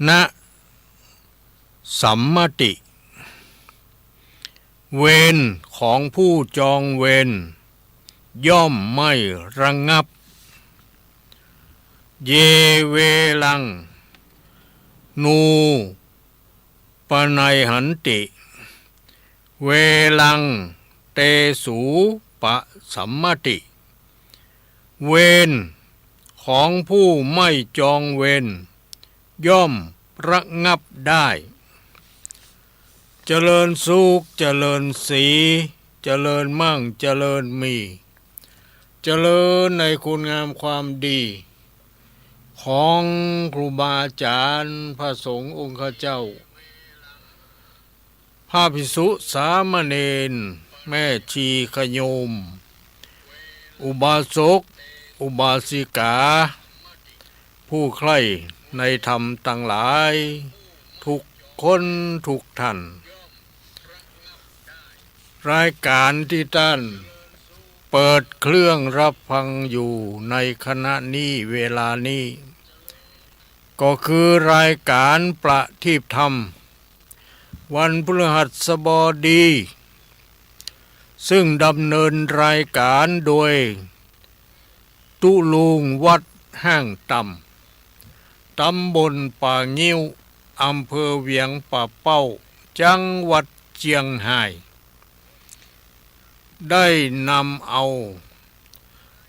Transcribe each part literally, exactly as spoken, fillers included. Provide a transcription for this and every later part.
นสัมมติ เวรของผู้จองเวรย่อมไม่ระงับ เย เวรัง นูปะไนหันติ เวรัง เต สูปะสัมมติ เวรของผู้ไม่จองเวรย่อมระงับได้ เจริญสุข เจริญศรี เจริญมั่ง เจริญมี เจริญในคุณงามความดี ของครูบาอาจ๋ารย์ พระสงฆ์องค์ข้าเจ้า พระภิกษุสามเณร แม่ชีโยม อุบาสก อุบาสิกา ผู้ใคร่ในธรรมตังหลาย ทุกคนทุกท่าน รายการตี้ต้านเปิดเครื่องรับฟังอยู่ในขณะนี้ เวลานี้ ก็คือรายการประทีปธรรม วันพฤหัสบดี ซึ่งดำเนินรายการโดยตุ๊ลุงวัดห้างต่ำ ตำบลป่างิ้ว อำเภอเวียงป่าเป้า จังหวัดเจียงฮาย ได้นำเอา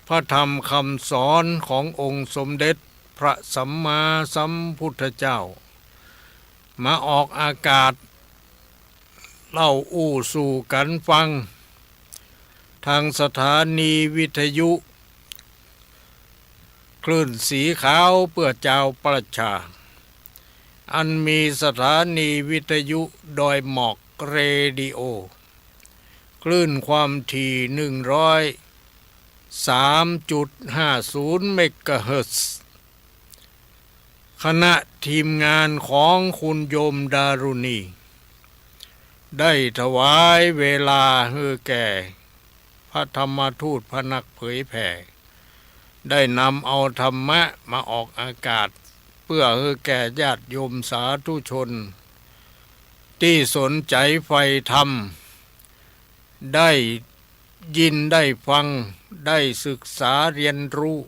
พระธรรมคำสอนขององค์สมเด็จพระสัมมาสัมพุทธเจ้า มาออกอากาศ เล่าอู้สู่กั๋นฟัง ทางสถานีวิทยุคลื่นสีขาวเพื่อจาวประชา อันมีสถานีวิทยุดอยหมอกเรดิโอ คลื่นความถี่ หนึ่งร้อยสามจุดห้าศูนย์ เมกะเฮิรตซ์ คณะทีมงานของคุณโยมดารุณี ได้ถวายเวลาหื้อแก่พระธรรมทูตพระนักเผยแผ่ ได้นำเอาธรรมะมาออกอากาศ เพื่อหื้อแก่ญาติโยมสาธุชน ตี้สนใจ๋ใฝ่ธรรม ได้ยินได้ฟัง ได้ศึกษาเรียนรู้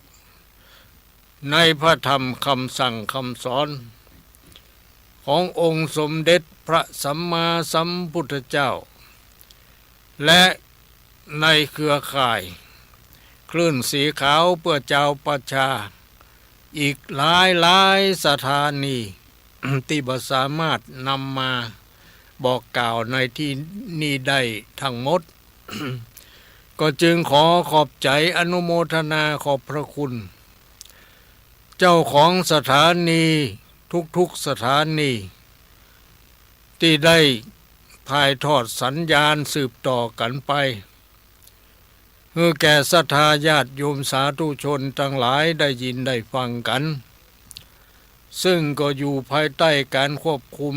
ในพระธรรมคำสั่งคำสอน ขององค์สมเด็จพระสัมมาสัมพุทธเจ้า และในเครือข่ายคลื่นสีขาวเพื่อจาวประชา อีกหลายๆ สถานี ตี้บ่สามารถนำมาบอกกล่าวในที่นี้ได้ทั้งหมด ก็จึงขอขอบใจ๋อนุโมทนาขอบพระคุณ เจ้าของสถานีทุกๆ สถานี ตี้ได้ถ่ายทอดสัญญาณสืบต่อกั๋นไป หื้อแก่ศรัทธาญาติโยมสาธุชนตังหลายได้ยินได้ฟังกั๋น ซึ่งก็อยู่ภายใต้การควบคุม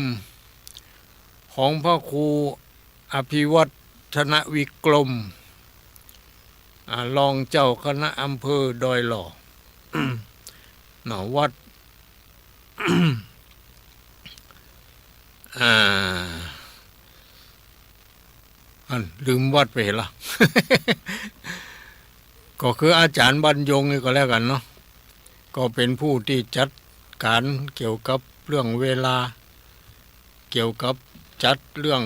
ของพระครูอภิวัฒนวิกรม อ่า รองเจ้าคณะอำเภอดอยหล่อ เนาะ วัด อ่า อัน ลืมวัดไปเหียละ ก็คืออาจ๋ารย์บรรยงนี่ก็แล้วกั๋นเนาะ ก็เป๋นผู้ตี้จัดก๋านเกี่ยวกับเรื่องเวลา เกี่ยวกับจัดเรื่อง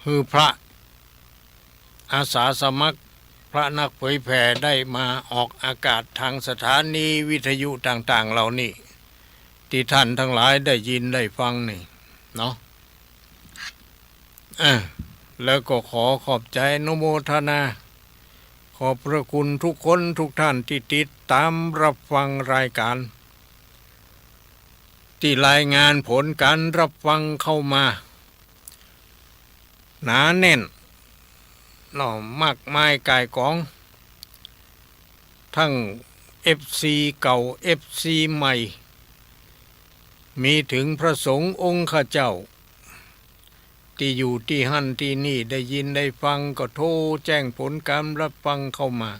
หื้อพระอาสาสมัคร พระนักเผยแผ่ได้มาออกอากาศทางสถานีวิทยุต่างๆ เหล่านี้ ตี้ต้านตังหลายได้ยินได้ฟังนี่เนาะ อ่า แล้วก็ขอขอบใจ๋อนุโมทนา ขอบพระคุณทุกคนทุกต้านตี้ติดต๋ามรับฟังรายก๋าน ตี้รายงานผลก๋านรับฟังเข้ามา หนาแน่นเนาะ มากมายก่ายก๋อง ตึงเอฟซีเก่า เอฟซีใหม่ มีเถิงพระสงฆ์องค์ข้าเจ้า ตี้อยู่ตี้หั้นตี้นี่ได้ยินได้ฟังก็โทรแจ้งผลก๋านรับฟังเข้ามา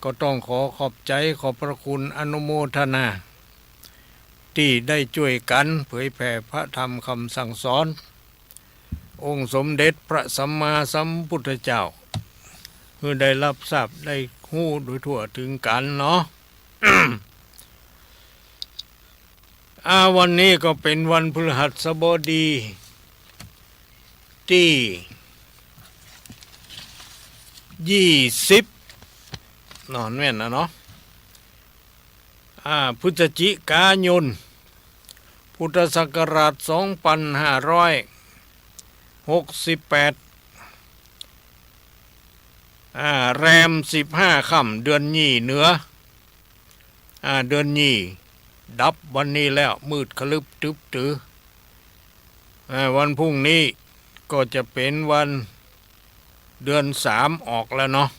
ก็ต้องขอขอบใจ๋ขอบพระคุณอนุโมทนา ตี้ได้จ้วยกั๋นเผยแผ่พระธรรมกำสั่งสอน องค์สมเด็จพระสัมมาสัมพุทธเจ้า หื้อได้ฮับทราบได้ฮู้โดยทั่วเถิงกั๋นเนาะ อา วันนี้ก็เป๋นวันพฤหัสบดีตี้ยี่สิบ เนาะ แม่นนะเนาะ อา พฤศจิกายน พุทธศักราชสองปันห้าร้อยหกสิบแปด อา แรมสิบห้าค่ำ เดือนยี่เหนือ อา เดือนยี่ดับวันนี้แล้ว มืดคะลึบตึ๊บตื๋อ อา วันพรุ่งนี้ก็จะเป๋นวันเดือนสามออกแล้วเนาะ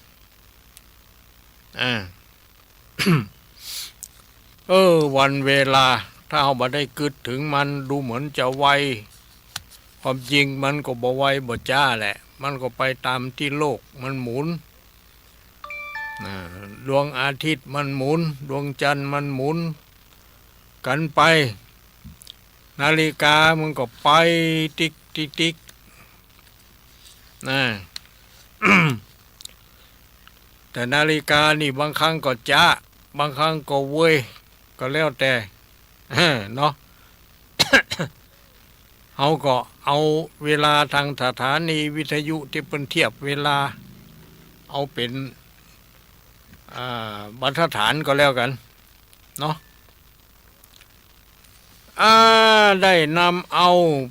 อา เออ วันเวลา ถ้าเฮาบ่ได้กึ๊ดเถิงมัน ดูเหมือนจะไว ความจริงมันก็บ่ไวบ่จ๊าแหละ มันก็ไปต๋ามตี้โลกมันหมุน อ่า ดวงอาทิตย์มันหมุน ดวงจันทร์มันหมุนกั๋นไป นาฬิกามันก็ไปติ๊กติ๊กติ๊ก นะ แต่นาฬิกานี่บางครั้งก็จ๊า บางครั้งก็เว่ย ก็แล้วแต่ เนาะ เฮาก็เอาเวลาตางสถานีวิทยุตี้เปิ้นเทียบเวลา เอาเป๋น อ่า บรรทัดฐานก็แล้วกั๋น เนาะ อ่า ได้นำเอา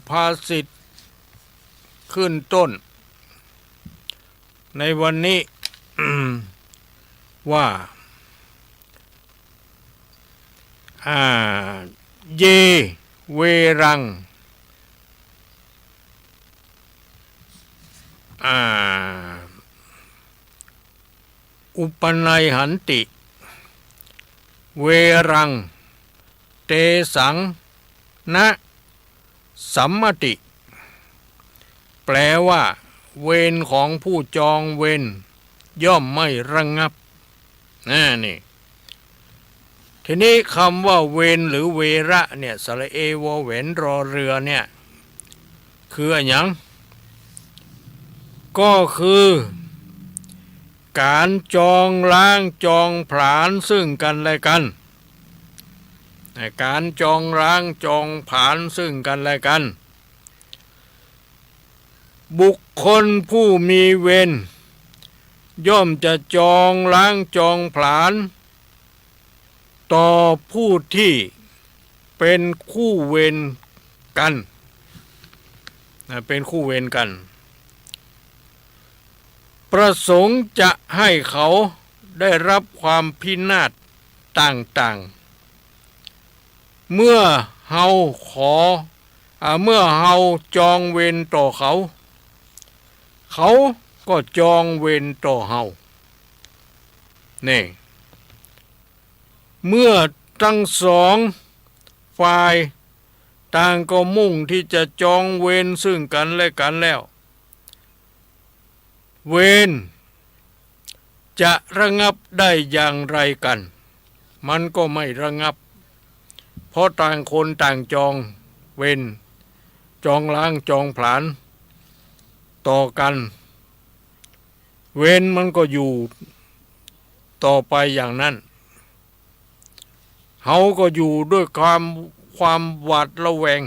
ภาษิตขึ้นต้นในวันนี้ ว่า อ่า เย เวรัง อ่า อุปนัยหันติ เวรัง เตสัง นะ สัมมติ แปลว่า เวรของผู้จองเวรย่อมไม่ระงับ นะ นี่ ทีนี้กำว่าเวรหรือเวระเนี่ย สระเอ วอแหวน รอเรือเนี่ย คืออะหยัง ก็คือก๋านจองล้างจองผลาญซึ่งกั๋นและกั๋น ก๋านจองล้างจองผลาญซึ่งกั๋นและกั๋น บุคคลผู้มีเวรย่อมจะจองล้างจองผลาญต่อผู้ตี้เป๋นคู่เวรกั๋น นะ เป๋นคู่เวรกั๋น ประสงค์จะให้เขาได้รับความพินาศต่างๆ เมื่อเฮาขอ อ่า เมื่อเฮาจองเวรต่อเขา เขาก็จองเวรต่อเฮา นี่ เมื่อตึงสองฝ่ายต่างก็มุ่งตี้จะจองเวรซึ่งกั๋นและกั๋นแล้ว เวรจะระงับได้อย่างไรกั๋น มันก็ไม่ระงับ เพราะต่างคนต่างจองเวร จองล้างจองผลาญต่อกั๋น เวรมันก็อยู่ต่อไปอย่างนั้น เฮาก็อยู่ด้วยความ ความหวาดระแวง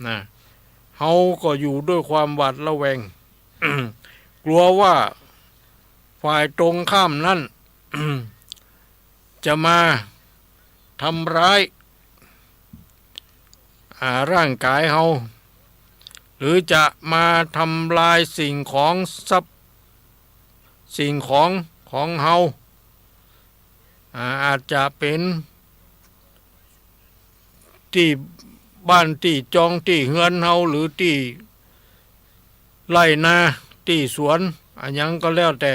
นะ เฮาก็อยู่ด้วยความหวาดระแวง กลัวว่าฝ่ายตรงข้ามนั้น จะมาทำร้าย อ่า ร่างกายเฮา หรือจะมาทำลายสิ่งของทรัพย์ สิ่งของของเฮา อ่า อาจจะเป๋นตี้บ้านตี้จองตี้เฮือนเฮา หรือตี้ไร่นาตี้สวน อะหยังก็แล้วแต่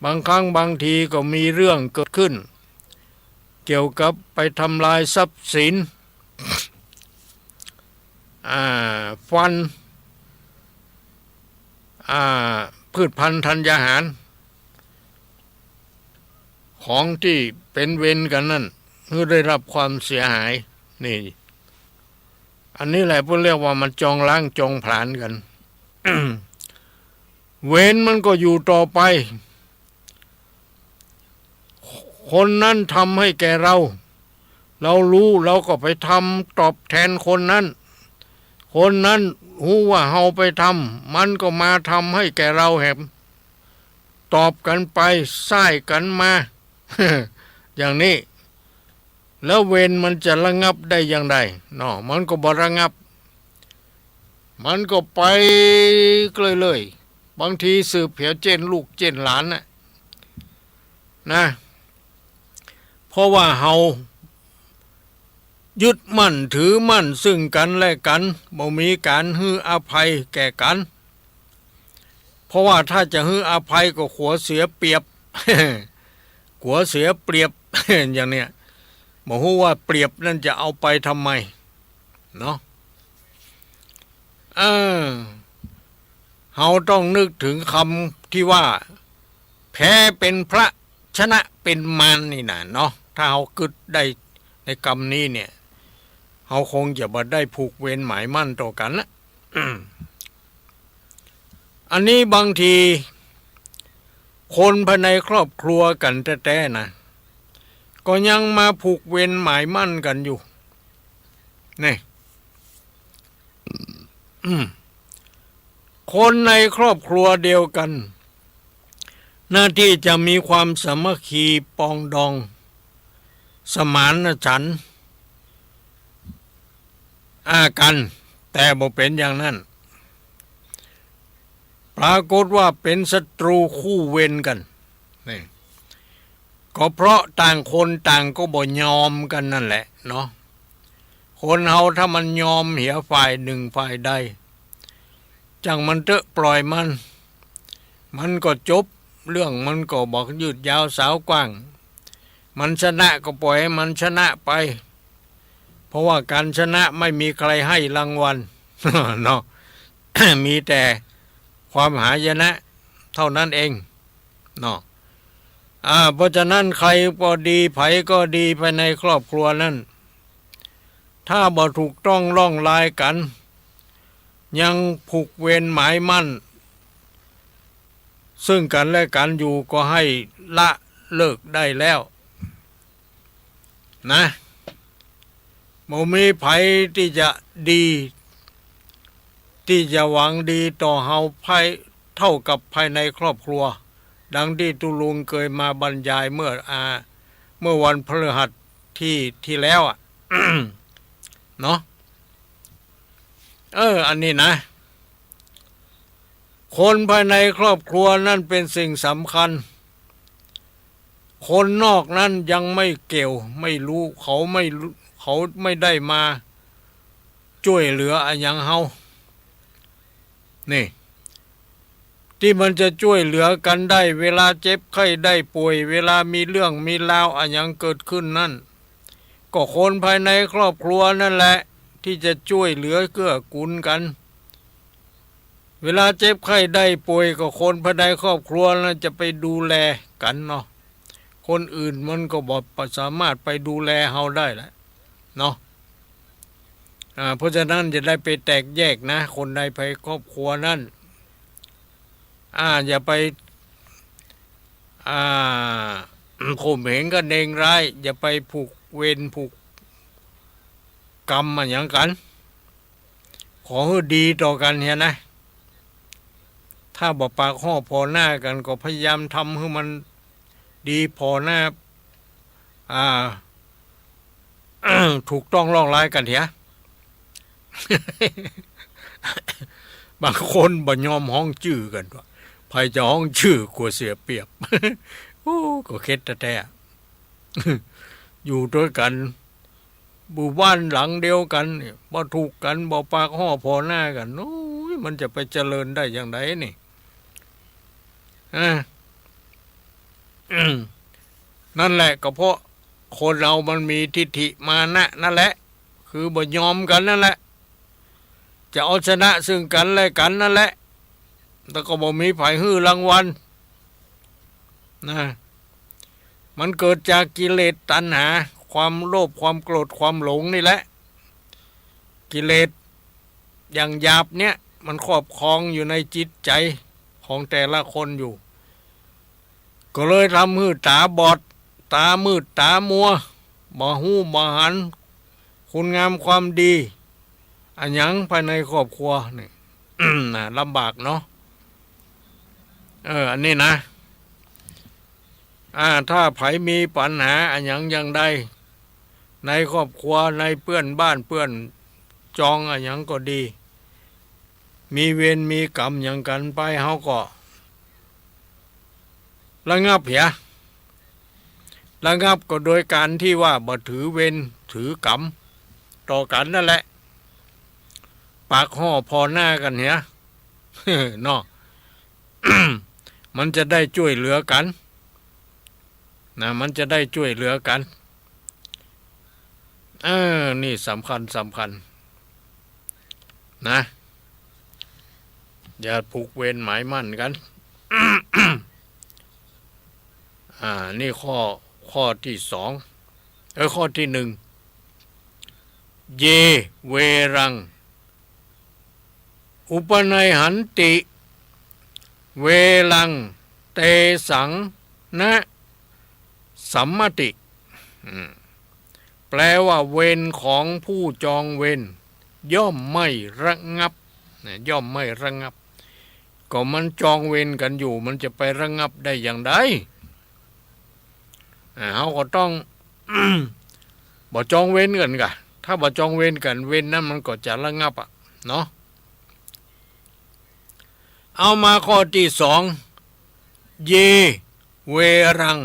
บางครั้งบางทีก็มีเรื่องเกิดขึ้น เกี่ยวกับไปทำลายทรัพย์สิน อ่า ฟัน อ่า พืชพันธุ์ธัญญาหาร ของตี้เป๋นเวรกั๋นนั้น หื้อได้รับความเสียหาย นี่ อันนี้แหละเปิ้นเรียกว่ามันจองล้างจองผลาญกั๋น เวรมันก็อยู่ต่อไป คนนั้นทำให้แก่เรา เราฮู้ เราก็ไปทำตอบแตนคนนั้น คนนั้นฮู้ว่าเฮาไปทำ มันก็มาทำให้แก่เราแหม ตอบกั๋นไป ใส่กั๋นมา อย่างนี้ แล้วเวรมันจะระงับได้อย่างใดเนาะ มันก็บ่ระงับ มันก็ไปเรื่อยๆ บางทีสืบเหียเจ้นลูกเจ้นหลานน่ะ นะ เพราะว่าเฮายึดมั่นถือมั่นซึ่งกั๋นและกั๋น บ่มีก๋านหื้ออภัยแก่กั๋น เพราะว่าถ้าจะหื้ออภัยก็กั๋วเสียเปรียบ กั๋วเสียเปรียบ อย่างเนี้ย บ่ฮู้ว่าเปรียบนั้นจะเอาไปทำไม เนาะ เออ เฮาต้องนึกถึงกำตี้ว่า แพ้เป๋นพระ ชนะเป๋นมารนี่น่ะเนาะ ถ้าเฮากึ๊ดได้ในกำนี้เนี่ย เฮาคงจะบ่ได้ผูกเวรหมายมั่นต่อกั๋นละ อันนี้บางที คนภายในครอบครัวกั๋นแต๊ๆ นะ ก็ยังมาผูกเวรหมายมั่นกั๋นอยู่ นี่ อืม คนในครอบครัวเดียวกั๋น น่าตี้จะมีความสามัคคีปรองดอง สมานฉันท์ อา กั๋น แต่บ่เป๋นอย่างนั้น ปรากฏว่าเป๋นศัตรูคู่เวรกั๋น นี่ ก็เพราะต่างคนต่างก็บ่ยอมกั๋นนั่นแหละเนาะ คนเฮาถ้ามันยอมเหียฝ่ายหนึ่งฝ่ายใด จ้างมันเต๊อะ ปล่อยมัน มันก็จบ เรื่องมันก็บ่ยืดยาวสาวกว้าง มันชนะก็ปล่อยให้มันชนะไป เพราะว่าก๋านชนะไม่มีใครให้รางวัล เนาะ มีแต่ความหายนะเท่านั้นเอง เนาะ อ่า เพราะฉะนั้นใครก็ดี ใผก็ดี ภายในครอบครัวนั้น ถ้าบ่ถูกต้องร่องรอยกั๋น ยังผูกเวรหมายมั่น ซึ่งกั๋นและกั๋นอยู่ ก็ให้ละเลิกได้แล้ว นะ บ่มีใผตี้จะดี ตี้จะหวังดีต่อเฮาภาย เท่ากับภายในครอบครัว ดังตี้ตุ๊ลุงเกยมาบรรยายเมื่อ อ่า เมื่อวันพฤหัสที่ ที่แล้วอะ เนาะ เออ อันนี้นะ คนภายในครอบครัวนั่นเป๋นสิ่งสำคัญ คนนอกนั้นยังไม่เกี่ยว ไม่ฮู้ เขาไม่ฮู้ เขาไม่ได้มาจ้วยเหลืออะหยังเฮา นี่ ตี้มันจะจ้วยเหลือกั๋นได้ เวลาเจ็บไข้ได้ป่วย เวลามีเรื่องมีราวอะหยังเกิดขึ้นนั่น ก็คนภายในครอบครัวนั่นแหละ ตี้จะจ้วยเหลือเกื้อกูลกั๋น เวลาเจ็บไข้ได้ป่วย ก็คนภายในครอบครัวนั่นจะไปดูแลกั๋นเนาะ คนอื่นมันก็บ่สามารถไปดูแลเฮาได้ละเนาะ อ่า เพราะฉะนั้นอย่าได้ไปแตกแยกนะ คนในภายครอบครัวนั่น อ่า อย่าไป อ่า ข่มเหงกันเองร้าย อย่าไปผูกเวรผูกกรรมอะหยังกั๋น ขอหื้อดีต่อกั๋นเหียนะ ถ้าบ่ปากฮ้อผ่อหน้ากั๋น ก็พยายามทำหื้อมันดีผ่อหน้า อ่า ถูกต้องร่องรอยกั๋นเหีย บางคนบ่ยอมฮ้องจื้อกั๋น ใผจะฮ้องจื้อกั๋วเสียเปรียบ โอ้ ก็เข็ดแต๊ๆ อยู่ตวยกั๋น หมู่บ้านหลังเดียวกั๋นนี่ บ่ถูกกั๋น บ่ปากฮ้อผ่อหน้ากั๋น โอ้ย มันจะไปเจริญได้อย่างใดนี่ อ่า นั่นแหละ ก็เพราะคนเฮามันมีทิฐิมานะนั่นแหละ คือบ่ยอมกั๋นนั่นแหละ จะเอาชนะซึ่งกั๋นและกั๋นนั่นแหละ แต่ก็บ่มีใผหื้อรางวัล นะ มันเกิดจากกิเลสตัณหา ความโลภ ความโกรธ ความหลงนี่แหละ กิเลสอย่างหยาบเนี่ย มันครอบครองอยู่ในจิตใจ๋ของแต่ละคนอยู่ ก็เลยทำหื้อต๋าบอด ต๋ามืด ต๋ามัว บ่ฮู้บ่หันคุณงามความดีอะหยังภายในครอบครัวนี่ นะ ลำบากเนาะ เออ อันนี้นะ อ่า ถ้าใผมีปัญหาอะหยังอย่างใด ในครอบครัว ในเปื้อนบ้านเปื้อนจองอะหยังก็ดี มีเวรมีกรรมหยังกั๋นไป เฮาก็ระงับเหีย ระงับก็โดยก๋านตี้ว่าบ่ถือเวรถือกรรมต่อกั๋นนั่นแหละ ปากฮ้อผ่อหน้ากั๋นเหีย เนาะ มันจะได้จ้วยเหลือกั๋น นะ มันจะได้จ้วยเหลือกั๋น เออ นี่สำคัญ สำคัญ นะ อย่าผูกเวรหมายมั่นกั๋น อ่า นี่ข้อ ข้อตี้สอง เออ ข้อตี้หนึ่ง เย เวรัง อุปนัยหันติ เวรัง เตสัง นะ สัมมติ อืม แปลว่าเวรของผู้จองเวรย่อมไม่ระงับ นะ ย่อมไม่ระงับ ก็มันจองเวรกั๋นอยู่ มันจะไประงับได้อย่างใด อ่า เฮาก็ต้อง บ่จองเวรกั๋นก่ะ ถ้าบ่จองเวรกั๋น เวรนั้นมันก็จะระงับอะ เนาะ เอามาข้อตี้สอง เย เวรัง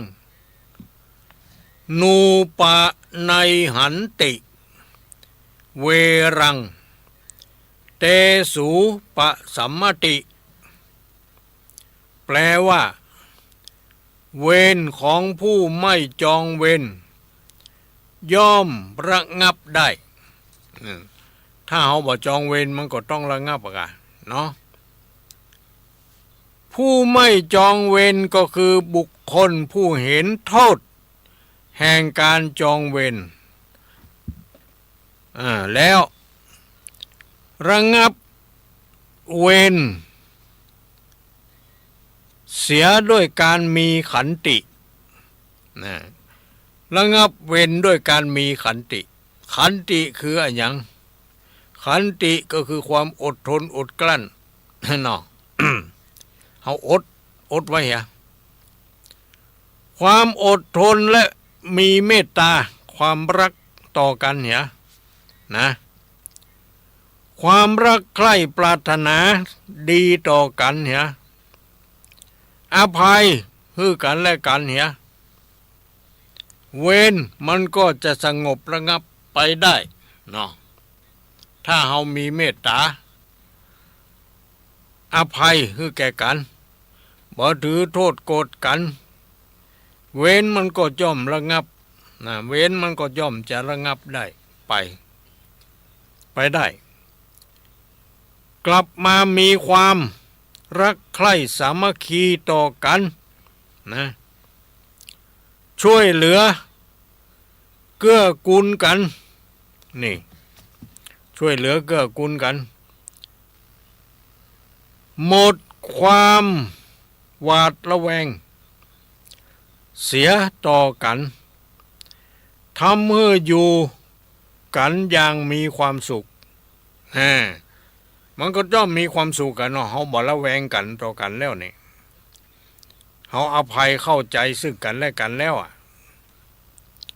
นูปะไนหันติ เวรัง เตสูปะสัมมติ แปลว่า เวรของผู้ไม่จองเวรย่อมระงับได้ อืม ถ้าเฮาบ่จองเวรมันก็ต้องระงับอะกะ เนาะ ผู้ไม่จองเวรก็คือบุคคลผู้เห็นโทษแห่งการจองเวร อ่า แล้วระงับเวรเสียด้วยการมีขันติ นะ ระงับเวรด้วยการมีขันติ ขันติคืออะหยัง ขันติก็คือความอดทนอดกลั้น เนาะ เฮาอด อดไว้เหีย ความอดทนและมีเมตตา ความรักต่อกั๋นเหีย นะ ความรักใคร่ปรารถนาดีต่อกั๋นเหีย อภัยหื้อกั๋นและกั๋นเหีย เวรมันก็จะสงบระงับไปได้ เนาะ ถ้าเฮามีเมตตา อภัยหื้อแก่กั๋น บ่ถือโทษโกรธกั๋น เวรมันก็ย่อมระงับ นะ เวรมันก็ย่อมจะระงับได้ไป ไปได้ กลับมามีความรักใคร่สามัคคีต่อกั๋น นะ ช่วยเหลือเกื้อกูลกั๋น นี่ ช่วยเหลือเกื้อกูลกั๋น หมดความหวาดระแวงเสียต่อกั๋น ทำหื้ออยู่กั๋นอย่างมีความสุข อ่า มันก็ย่อมมีความสุขกั๋นเนาะ เฮาบ่ระแวงกั๋นต่อกั๋นแล้วนี่ เฮาอภัยเข้าใจ๋ซึ่งกั๋นและกั๋นแล้วอะ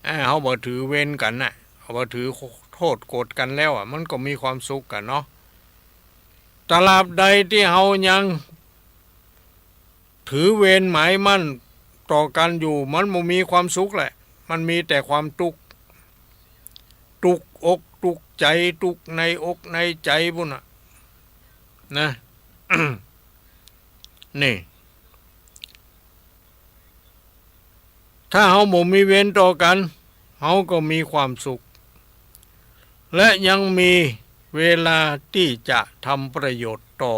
อ่า เฮาบ่ถือเวรกั๋นน่ะ เฮาบ่ถือโทษโกรธกั๋นแล้วอะ มันก็มีความสุขกั๋นเนาะ ตราบใดตี้เฮายังถือเวรหมายมั่นต่อกั๋นอยู่ มันบ่มีความสุขแหละ มันมีแต่ความตุ๊กข์ ตุ๊กอกตุ๊กใจ๋ ตุ๊กในอกในใจ๋ปู้นน่ะ นะ นี่ ถ้าเฮาบ่มีเวรต่อกั๋น เฮาก็มีความสุข และยังมีเวลาตี้จะทำประโยชน์ต่อ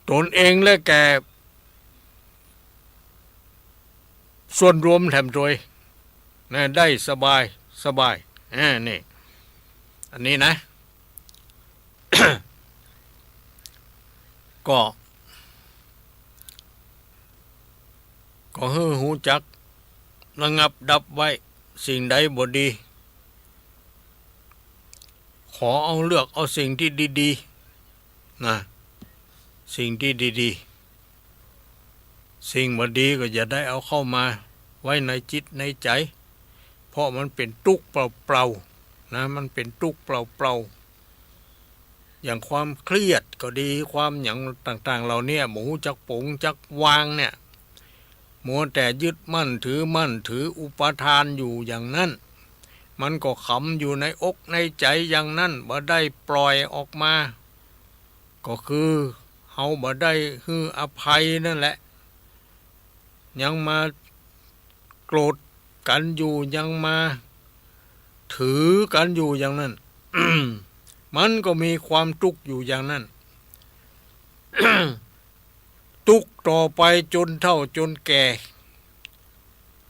ตนเองและแก่ส่วนรวมแถมตวย นะ ได้สบาย สบาย อ่า นี่ อันนี้นะ ก็ ก็หื้อฮู้จักระงับดับไว้ สิ่งใดบ่ดี ขอเอาเลือกเอาสิ่งที่ดีๆ นะ สิ่งที่ดีๆ สิ่งบ่ดีก็อย่าได้เอาเข้ามาไว้ในจิตในใจ๋ เพราะมันเป๋นตุ๊กข์เปล่าๆ นะ มันเป๋นตุ๊กข์เปล่าๆ อย่างความเครียดก็ดี ความหยังต่างๆ เหล่าเนี้ย บ่ฮู้จักป๋งจักวางเนี่ย มัวแต่ยึดมั่นถือมั่น ถืออุปาทานอยู่อย่างนั้น มันก็ขังอยู่ในอกในใจ๋อย่างนั้น บ่ได้ปล่อยออกมา ก็คือเฮาบ่ได้หื้ออภัยนั่นแหละ ยังมาโกรธกั๋นอยู่ ยังมาถือกั๋นอยู่อย่างนั้น มันก็มีความตุ๊กข์อยู่อย่างนั้น ตุ๊กข์ต่อไปจ๋นเฒ่าจ๋นแก่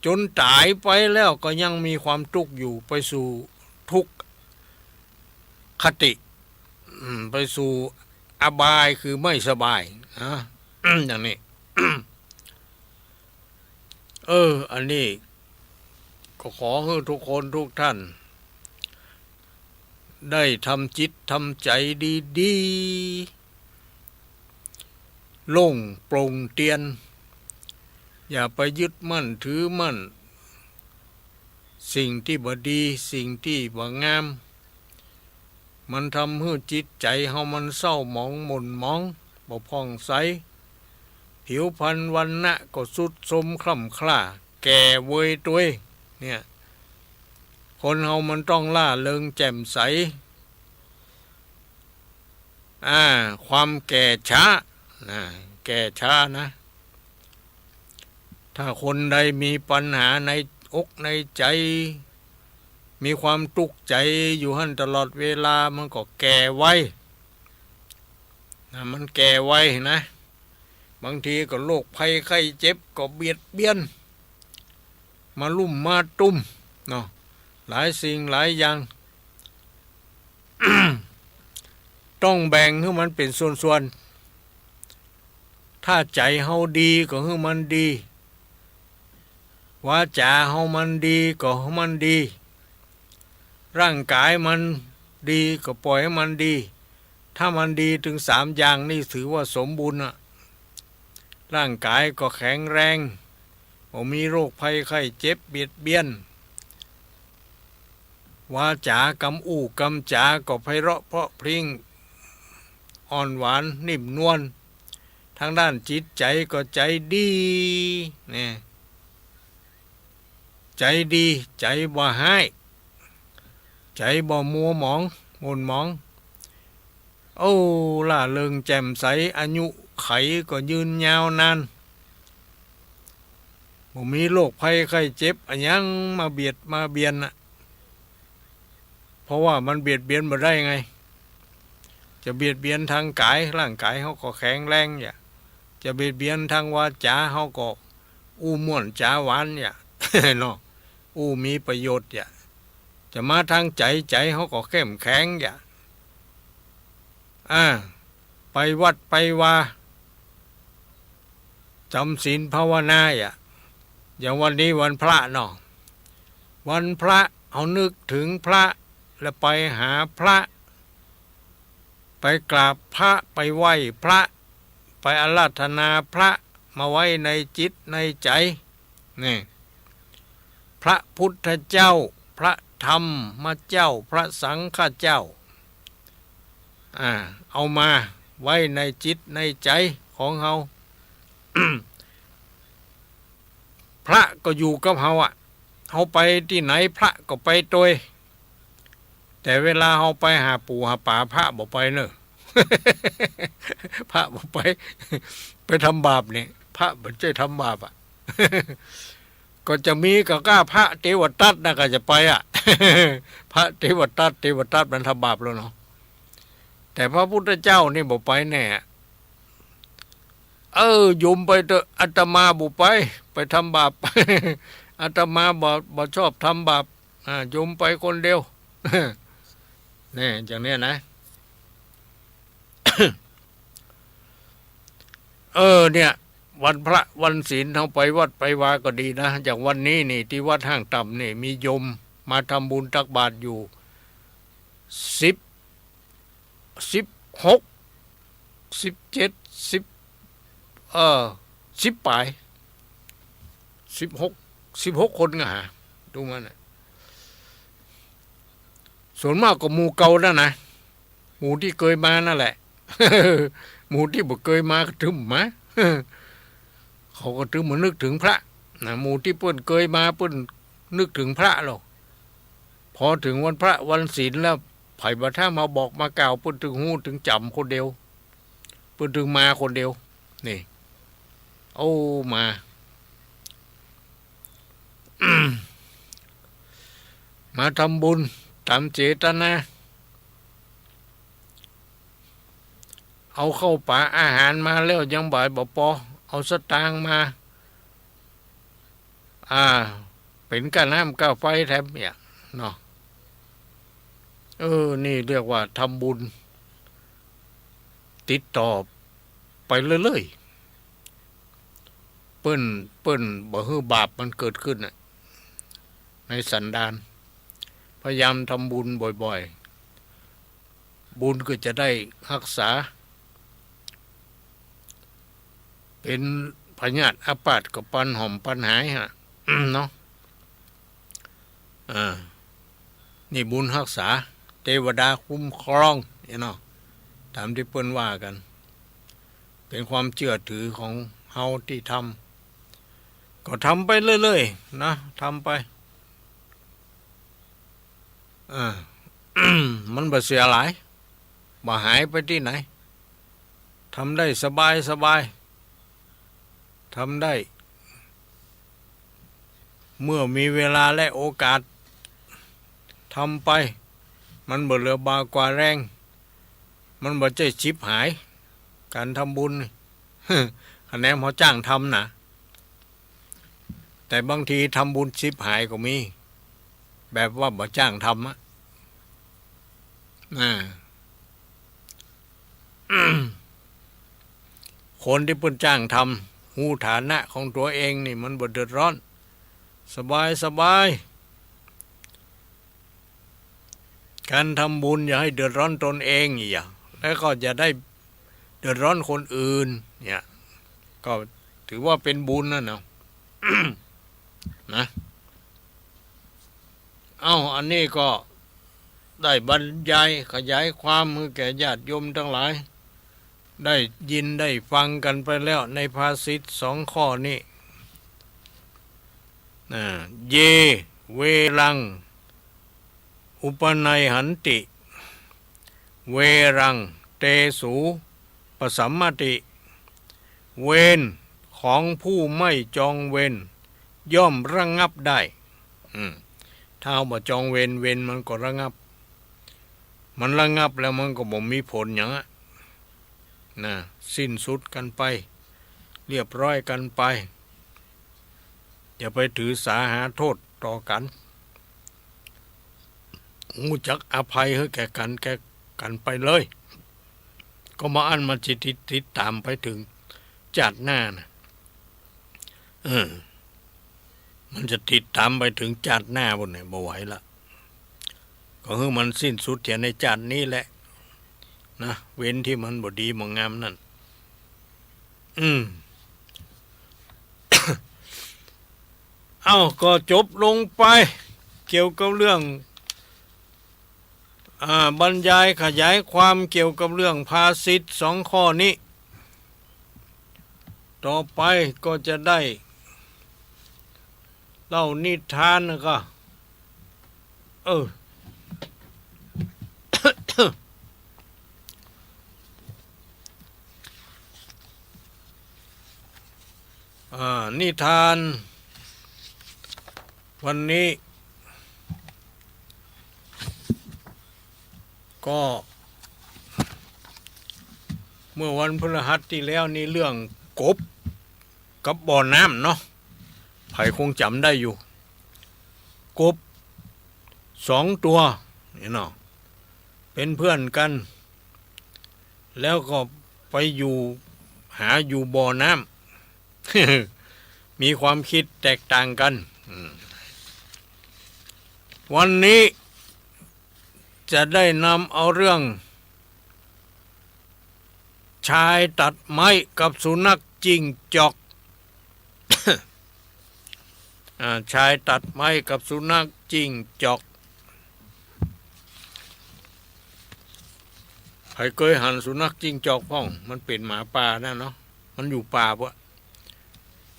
จ๋นต๋ายไปแล้วก็ยังมีความตุ๊กข์อยู่ ไปสู่ทุกขคติ อืม ไปสู่อบายคือไม่สบาย นะ อย่างนี้ เออ อันนี้ก็ขอหื้อทุกคนทุกท่าน ได้ทำจิตทำใจ๋ดีๆ โล่งโปร่งเตียน อย่าไปยึดมั่นถือมั่น สิ่งตี้บ่ดี สิ่งตี้บ่งาม มันทำหื้อจิตใจ๋เฮามันเศร้าหมองหม่นหมอง บ่ผ่องใส ผิวพรรณวรรณะก็ทรุดโทรมคร่ำคร่า แก่เวยตวย เนี่ย คนเฮามันต้องร่าเริงแจ่มใส อ่า ความแก่ช้า นะ แก่ช้านะ ถ้าคนใดมีปัญหาในอกในใจ๋ มีความตุ๊กข์ใจ๋อยู่หั้นตลอดเวลา มันก็แก่ไว นะ มันแก่ไวนะ บางทีก็โรคภัยไข้เจ็บก็เบียดเบียน มาลุ่มมาตุ้มเนาะ หลายสิ่งหลายอย่าง ต้องแบ่งหื้อมันเป๋นส่วนๆ ถ้าใจ๋เฮาดีก็หื้อมันดี วาจ๋าเฮามันดีก็หื้อมันดี ร่างก๋ายมันดีก็ปล่อยหื้อมันดี ถ้ามันดีตึงสามอย่างนี่ถือว่าสมบูรณ์อะ ร่างก๋ายก็แข็งแรง บ่มีโรคภัยไข้เจ็บเบียดเบียน วาจ๋ากำอู้กำจ๋าก็ไพเราะเพราะพริ้ง อ่อนหวานนิ่มนวล ทางด้านจิตใจ๋ก็ใจ๋ดี เนี่ย ใจ๋ดี ใจ๋บ่ฮ้าย ใจ๋บ่มัวหมอง หม่นหมอง โอ้ ร่าเริงแจ่มใส อายุขัยก็ยืนยาวนาน บ่มีโรคภัยไข้เจ็บอะหยังมาเบียดมาเบียนน่ะ เพราะว่ามันเบียดเบียนบ่ได้ไง จะเบียดเบียนทางก๋าย ร่างก๋ายเฮาก็แข็งแรงอย่า จะเบียดเบียนทางวาจ๋าเฮาก็อู้ม่วนจ๋าหวานอย่า เนาะ อู้มีประโยชน์อย่า จะมาทางใจ๋ ใจ๋เฮาก็เข้มแข็งอย่า อ่า ไปวัดไปวา จ๋ำศีลภาวนาอย่า อย่างวันนี้วันพระเนาะ วันพระเฮานึกถึงพระ และไปหาพระ ไปกราบพระ ไปไหว้พระ ไปอาราธนาพระ มาไว้ในจิตในใจ๋ นี่ พระพุทธเจ้า พระธรรมเจ้า พระสังฆเจ้า อ่า เอามาไว้ในจิตในใจ๋ของเฮา พระก็อยู่กับเฮาอะ เฮาไปตี้ไหนพระก็ไปตวย แต่เวลาเฮาไปหาปู่หาป๋า พระบ่ไปเน่อ พระบ่ไป ไปทำบาปนี่ พระบ่ใจ้ทำบาปอะ ก็จะมีก็ก้าพระเตวตัตนะก็จะไปอะ พระเตวตัต เตวตัตมันทำบาปแล้วเนาะ แต่พระพุทธเจ้านี่บ่ไปแน่ เออ โยมไปเต๊อะ อาตมาบ่ไป ไปทำบาป อาตมาบ่ บ่ชอบทำบาป อ่า โยมไปคนเดียว แน่ อย่างเนี้ยนะ เออ เนี่ย วันพระวันศีลเฮาไปวัดไปวาก็ดีนะ อย่างวันนี้นี่ ตี้วัดห้างต่ำนี่ มีโยมมาทำบุญตักบาตรอยู่ สิบ สิบหก สิบเจ็ด สิบ เอ่อ สิบป๋าย สิบหก สิบหกคนอะหา ดูมันน่ะ ส่วนมากก็หมู่เก่านั่นนะ หมู่ตี้เกยมานั่นแหละ หมู่ตี้บ่เกยมาก็ตึงมา เขาก็ตึงมานึกเถิงพระนะ หมู่ตี้เปิ้นเกยมาเปิ้นนึกเถิงพระลอ พอเถิงวันพระวันศีลแล้ว ใผบ่าถ้ามาบอกมากล่าว เปิ้นตึงฮู้ตึงจ๋ำคนเดียว เปิ้นตึงมาคนเดียว นี่ โอ้ มา มาทำบุญต๋ามเจตนา เอาข้าวป๋าอาหารมาแล้วยังบ่ายบ่ปอ เอาสตางค์มา อ่า เป๋นก้าน้ำก้าไฟแถมเนี่ยเนาะ เออ นี่เรียกว่าทำบุญ ติดต่อไปเรื่อยๆ เปิ้น เปิ้นบ่หื้อบาปมันเกิดขึ้นน่ะ ในสันดาน พยายามทำบุญบ่อยๆ บุญก็จะได้ฮักษา เป๋นพยาธิอาพาธก็ปันห่อมปันหายฮะ เนาะ อ่า นี่บุญฮักษา เตวดาคุ้มครอง เนี่ยเนาะ ต๋ามตี้เปิ้นว่ากั๋น เป๋นความเจื้อถือของเฮาตี้ทำ ก็ทำไปเรื่อยๆ นะ ทำไป อ่า มันบ่เสียหลาย บ่หายไปตี้ไหน ทำได้สบายๆ ทำได้ เมื่อมีเวลาและโอกาส ทำไป มันบ่เหลือบ่ากว่าแรง มันบ่ใจ้ฉิบหาย ก๋านทำบุญนี่ คะแนนเฮาจ้างทำนะ แต่บางทีทำบุญฉิบหายก็มี แบบว่าบ่จ้างทำอะ อ่า คนตี้เปิ้นจ้างทำ ฮู้ฐานะของตั๋วเองนี่มันบ่เดือดร้อน สบายสบาย ก๋านทำบุญอย่าหื้อเดือดร้อนตนเอง อย่า แล้วก็อย่าได้เดือดร้อนคนอื่น เนี่ย ก็ถือว่าเป๋นบุญนั่นเนาะ นะ เอ้า อันนี้ก็ได้บรรยายขยายความหื้อแก่ญาติโยมตังหลาย ได้ยินได้ฟังกั๋นไปแล้วในภาษิตสองข้อนี้ อ่า เย เวรัง อุปนัยหันติ เวรัง เตสุ ปสัมมติ เวรของผู้ไม่จองเวรย่อมระงับได้ อืม ถ้าเฮาบ่จองเวร เวรมันก็ระงับ มันระงับแล้วมันก็บ่มีผลหยังอะ นะ สิ้นสุดกั๋นไป เรียบร้อยกั๋นไป อย่าไปถือสาหาโทษต่อกั๋น ฮู้จักอภัยหื้อแก่กั๋น แก่กั๋นไปเลย ก็บ่อั้นมันจะติด ติดต๋ามไปเถิงจาติหน้านะ เออ มันจะติดต๋ามไปเถิงจาติหน้าปู๊นเนี่ย บ่ไหวละ ก็หื้อมันสิ้นสุดเสียในจาตินี้แหละ นะ เวรตี้มันบ่ดีบ่งามนั่น อืม เอ้า ก็จบลงไป เกี่ยวกับเรื่อง อ่า บรรยายขยายความเกี่ยวกับเรื่องภาษิตสองข้อนี้ ต่อไปก็จะได้เล่านิทานแล้วก็ เออ อ่า นิทานวันนี้ ก็ เมื่อวันพฤหัสตี้แล้วนี่เรื่องกบกับบ่อน้ำเนาะ ใผคงจ๋ำได้อยู่ กบสองตัวนี่เนาะ เป๋นเพื่อนกั๋น แล้วก็ไปอยู่ หาอยู่บ่อน้ำ มีความคิดแตกต่างกั๋น อืม วันนี้จะได้นำเอาเรื่อง ชายตัดไม้กับสุนัขจิ้งจอก อ่า ชายตัดไม้กับสุนัขจิ้งจอก ใผเกยหันสุนัขจิ้งจอกพ่อง มันเป๋นหมาป่านะเนาะ มันอยู่ป่าปะ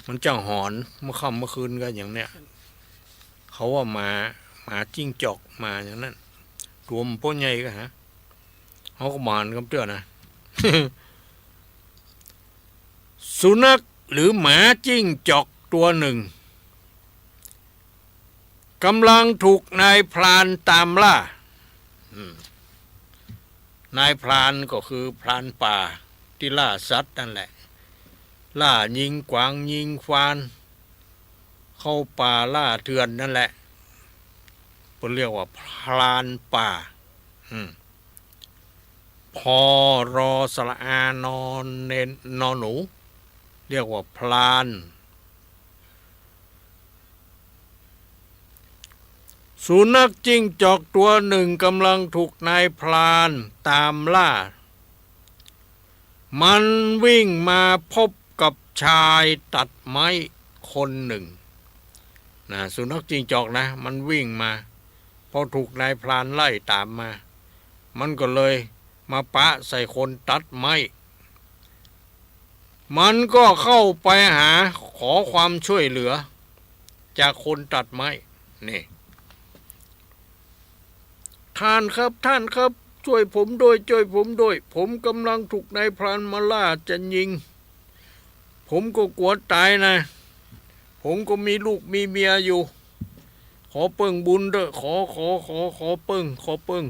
มันจั้งหอน เมื่อค่ำเมื่อคืนก็อย่างเนี้ย เขาว่าหมา หมาจิ้งจอก หมาอย่างนั้น ตั๋วมันป้อใหญ่ก็ฮะ เขาก็บ่หันกำเตื้อนะ สุนัขหรือหมาจิ้งจอกตัวหนึ่ง กำลังถูกนายพรานตามล่า อืม นายพรานก็คือพรานป่าตี้ล่าสัตว์นั่นแหละ ล่ายิงกวางยิงฟาน เข้าป่าล่าเถื่อนนั่นแหละ เปิ้นเรียกว่าพรานป่า อืม พอ รอ สระอา นอน เณร นอหนู เรียกว่าพราน สุนัขจิ้งจอกตัวหนึ่งกำลังถูกนายพรานตามล่า มันวิ่งมาพบกับชายตัดไม้คนหนึ่ง นะ สุนัขจิ้งจอกนะ มันวิ่งมา พอถูกนายพรานไล่ตามมา มันก็เลยมาปะใส่คนตัดไม้ มันก็เข้าไปหาขอความช่วยเหลือจากคนตัดไม้ นี่ "ท่านครับ ท่านครับ ช่วยผมด้วย ช่วยผมด้วย ผมกำลังถูกนายพรานมาล่าจะยิง ผมก็กลัวต๋ายนะ ผมก็มีลูกมีเมียอยู่ ขอเปิ้งบุญเต๊อะ ขอ ขอ ขอ ขอเปิ้ง ขอเปิ้ง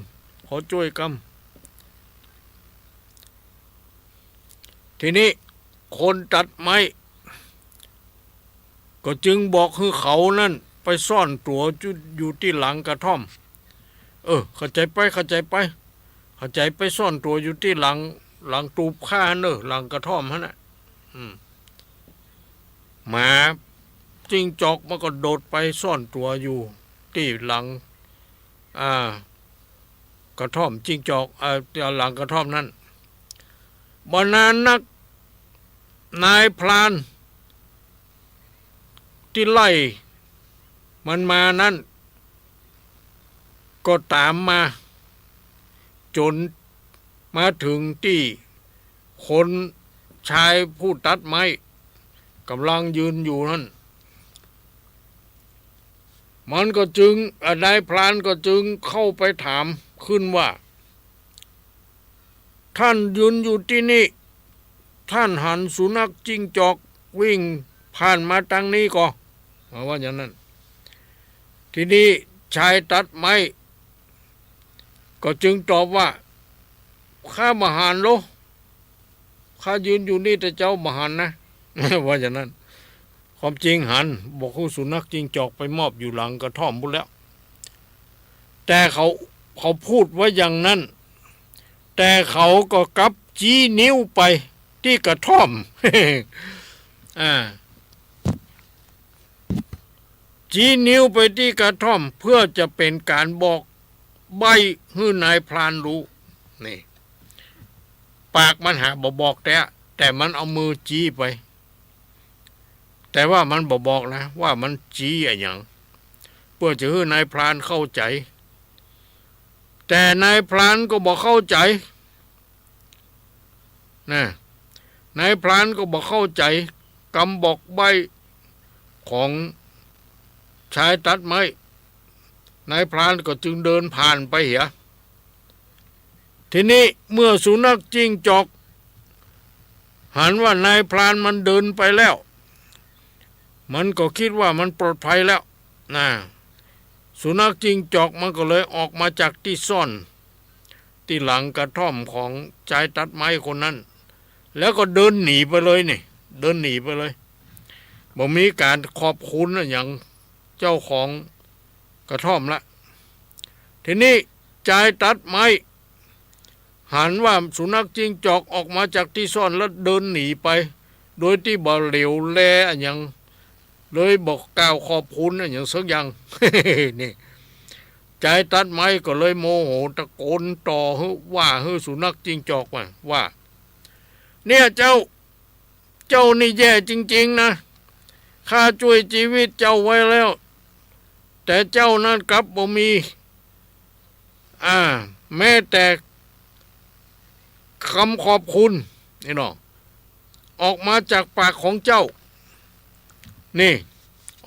ขอจ้วยกำ" ทีนี้คนตัดไม้ก็จึงบอกหื้อเขานั้นไปซ่อนตั๋วจุ อยู่ตี้หลังกระท่อม "เออ เข้าใจ๋ไป เข้าใจ๋ไป เข้าใจ๋ ไปซ่อนตั๋วอยู่ตี้หลัง หลังตูบข้าหั้นเน่อ หลังกระท่อมหั้นน่ะ" อืม หมาจิ้งจอกมันก็โดดไปซ่อนตั๋วอยู่ตี้หลัง อ่า กระท่อมจิ้งจอก อ่า หลังกระท่อมนั้น บ่นานนัก นายพรานตี้ไล่มันมานั้น ก็ต๋ามมา จ๋นมาเถิงตี้คนชายผู้ตัดไม้ก่ำลังยืนอยู่นั้น มันก็จึง อ่า นายพรานก็จึงเข้าไปถามขึ้นว่า "ท่านยืนอยู่ตี้นี่ ท่านหันสุนัขจิ้งจอกวิ่งผ่านมาตางนี้ก่อ" มาว่าอย่างนั้น ทีนี้ชายตัดไม้ก็จึงตอบว่า "ข้าบ่หันโล ข้ายืนอยู่นี่แต่เจ้าบ่หันนะ" ว่าอย่างนั้น ความจริงหัน บ่ฮู้สุนัขจิ้งจอกไปมอบอยู่หลังกระท่อมพู้นแล้ว แต่เขา เขาพูดว่าอย่างนั้น แต่เขาก็กลับจี๊นิ้วไปตี้กระท่อม อ่า จี๊นิ้วไปตี้กระท่อมเพื่อจะเป๋นก๋านบอกใบ้หื้อนายพรานฮู้ นี่ ปากมันหาบ่บอกแต๊ แต่มันเอามือจี๊ไป แต่ว่ามันบ่บอกนะว่ามันจี๊อะหยัง เปื้อจะหื้อนายพรานเข้าใจ๋ แต่นายพรานก็บ่เข้าใจ๋นะ นายพรานก็บ่เข้าใจ๋กำบอกใบ้ของชายตัดไม้ นายพรานก็จึงเดินผ่านไปเหีย ทีนี้เมื่อสุนัขจิ้งจอกหันว่านายพรานมันเดินไปแล้ว มันก็กึ๊ดว่ามันปลอดภัยแล้วนะ สุนัขจิ้งจอกมันก็เลยออกมาจากตี้ซ่อนตี้หลังกระท่อมของชายตัดไม้คนนั้น แล้วก็เดินหนีไปเลยนี่ เดินหนีไปเลย บ่มีก๋านขอบคุณอะหยังเจ้าของ กระท่อมละ ทีนี้จายตัดไม้หันว่าสุนัขจิ้งจอกออกมาจากตี้ซ่อนแล้วเดินหนีไป โดยตี้บ่เหลียวแลอะหยัง เลยบ่กล่าวขอบคุณอะหยังสักอย่าง นี่ จายตัดไม้ก็เลยโมโหตะโกนต่อหื้อ ว่าหื้อสุนัขจิ้งจอกว่า ว่า เนี่ยเจ้า เจ้านี่แย่จริงๆ นะ ข้าจ้วยจีวิตเจ้าไว้แล้ว แต่เจ้านั้นกลับบ่มี อ่า แม้แต่กำขอบคุณ นี่เนาะ ออกมาจากปากของเจ้า นี่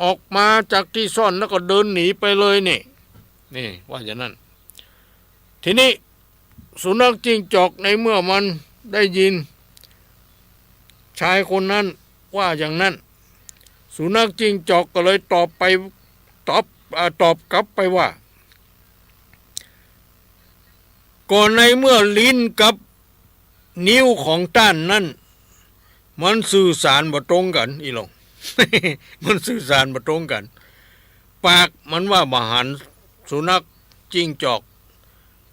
ออกมาจากตี้ซ่อนแล้วก็เดินหนีไปเลยนี่ นี่ ว่าอย่างนั้น ทีนี้สุนัขจิ้งจอกในเมื่อมันได้ยินชายคนนั้นว่าอย่างนั้น สุนัขจิ้งจอกก็เลยตอบไป ตอบ อ่า ตอบกลับไปว่า ก็ในเมื่อลิ้นกับ นิ้วของต้านนั้น มันสื่อสารบ่ตรงกั๋น อี่หลอ มันสื่อสารบ่ตรงกั๋น ปากมันว่าบ่หันสุนัขจิ้งจอก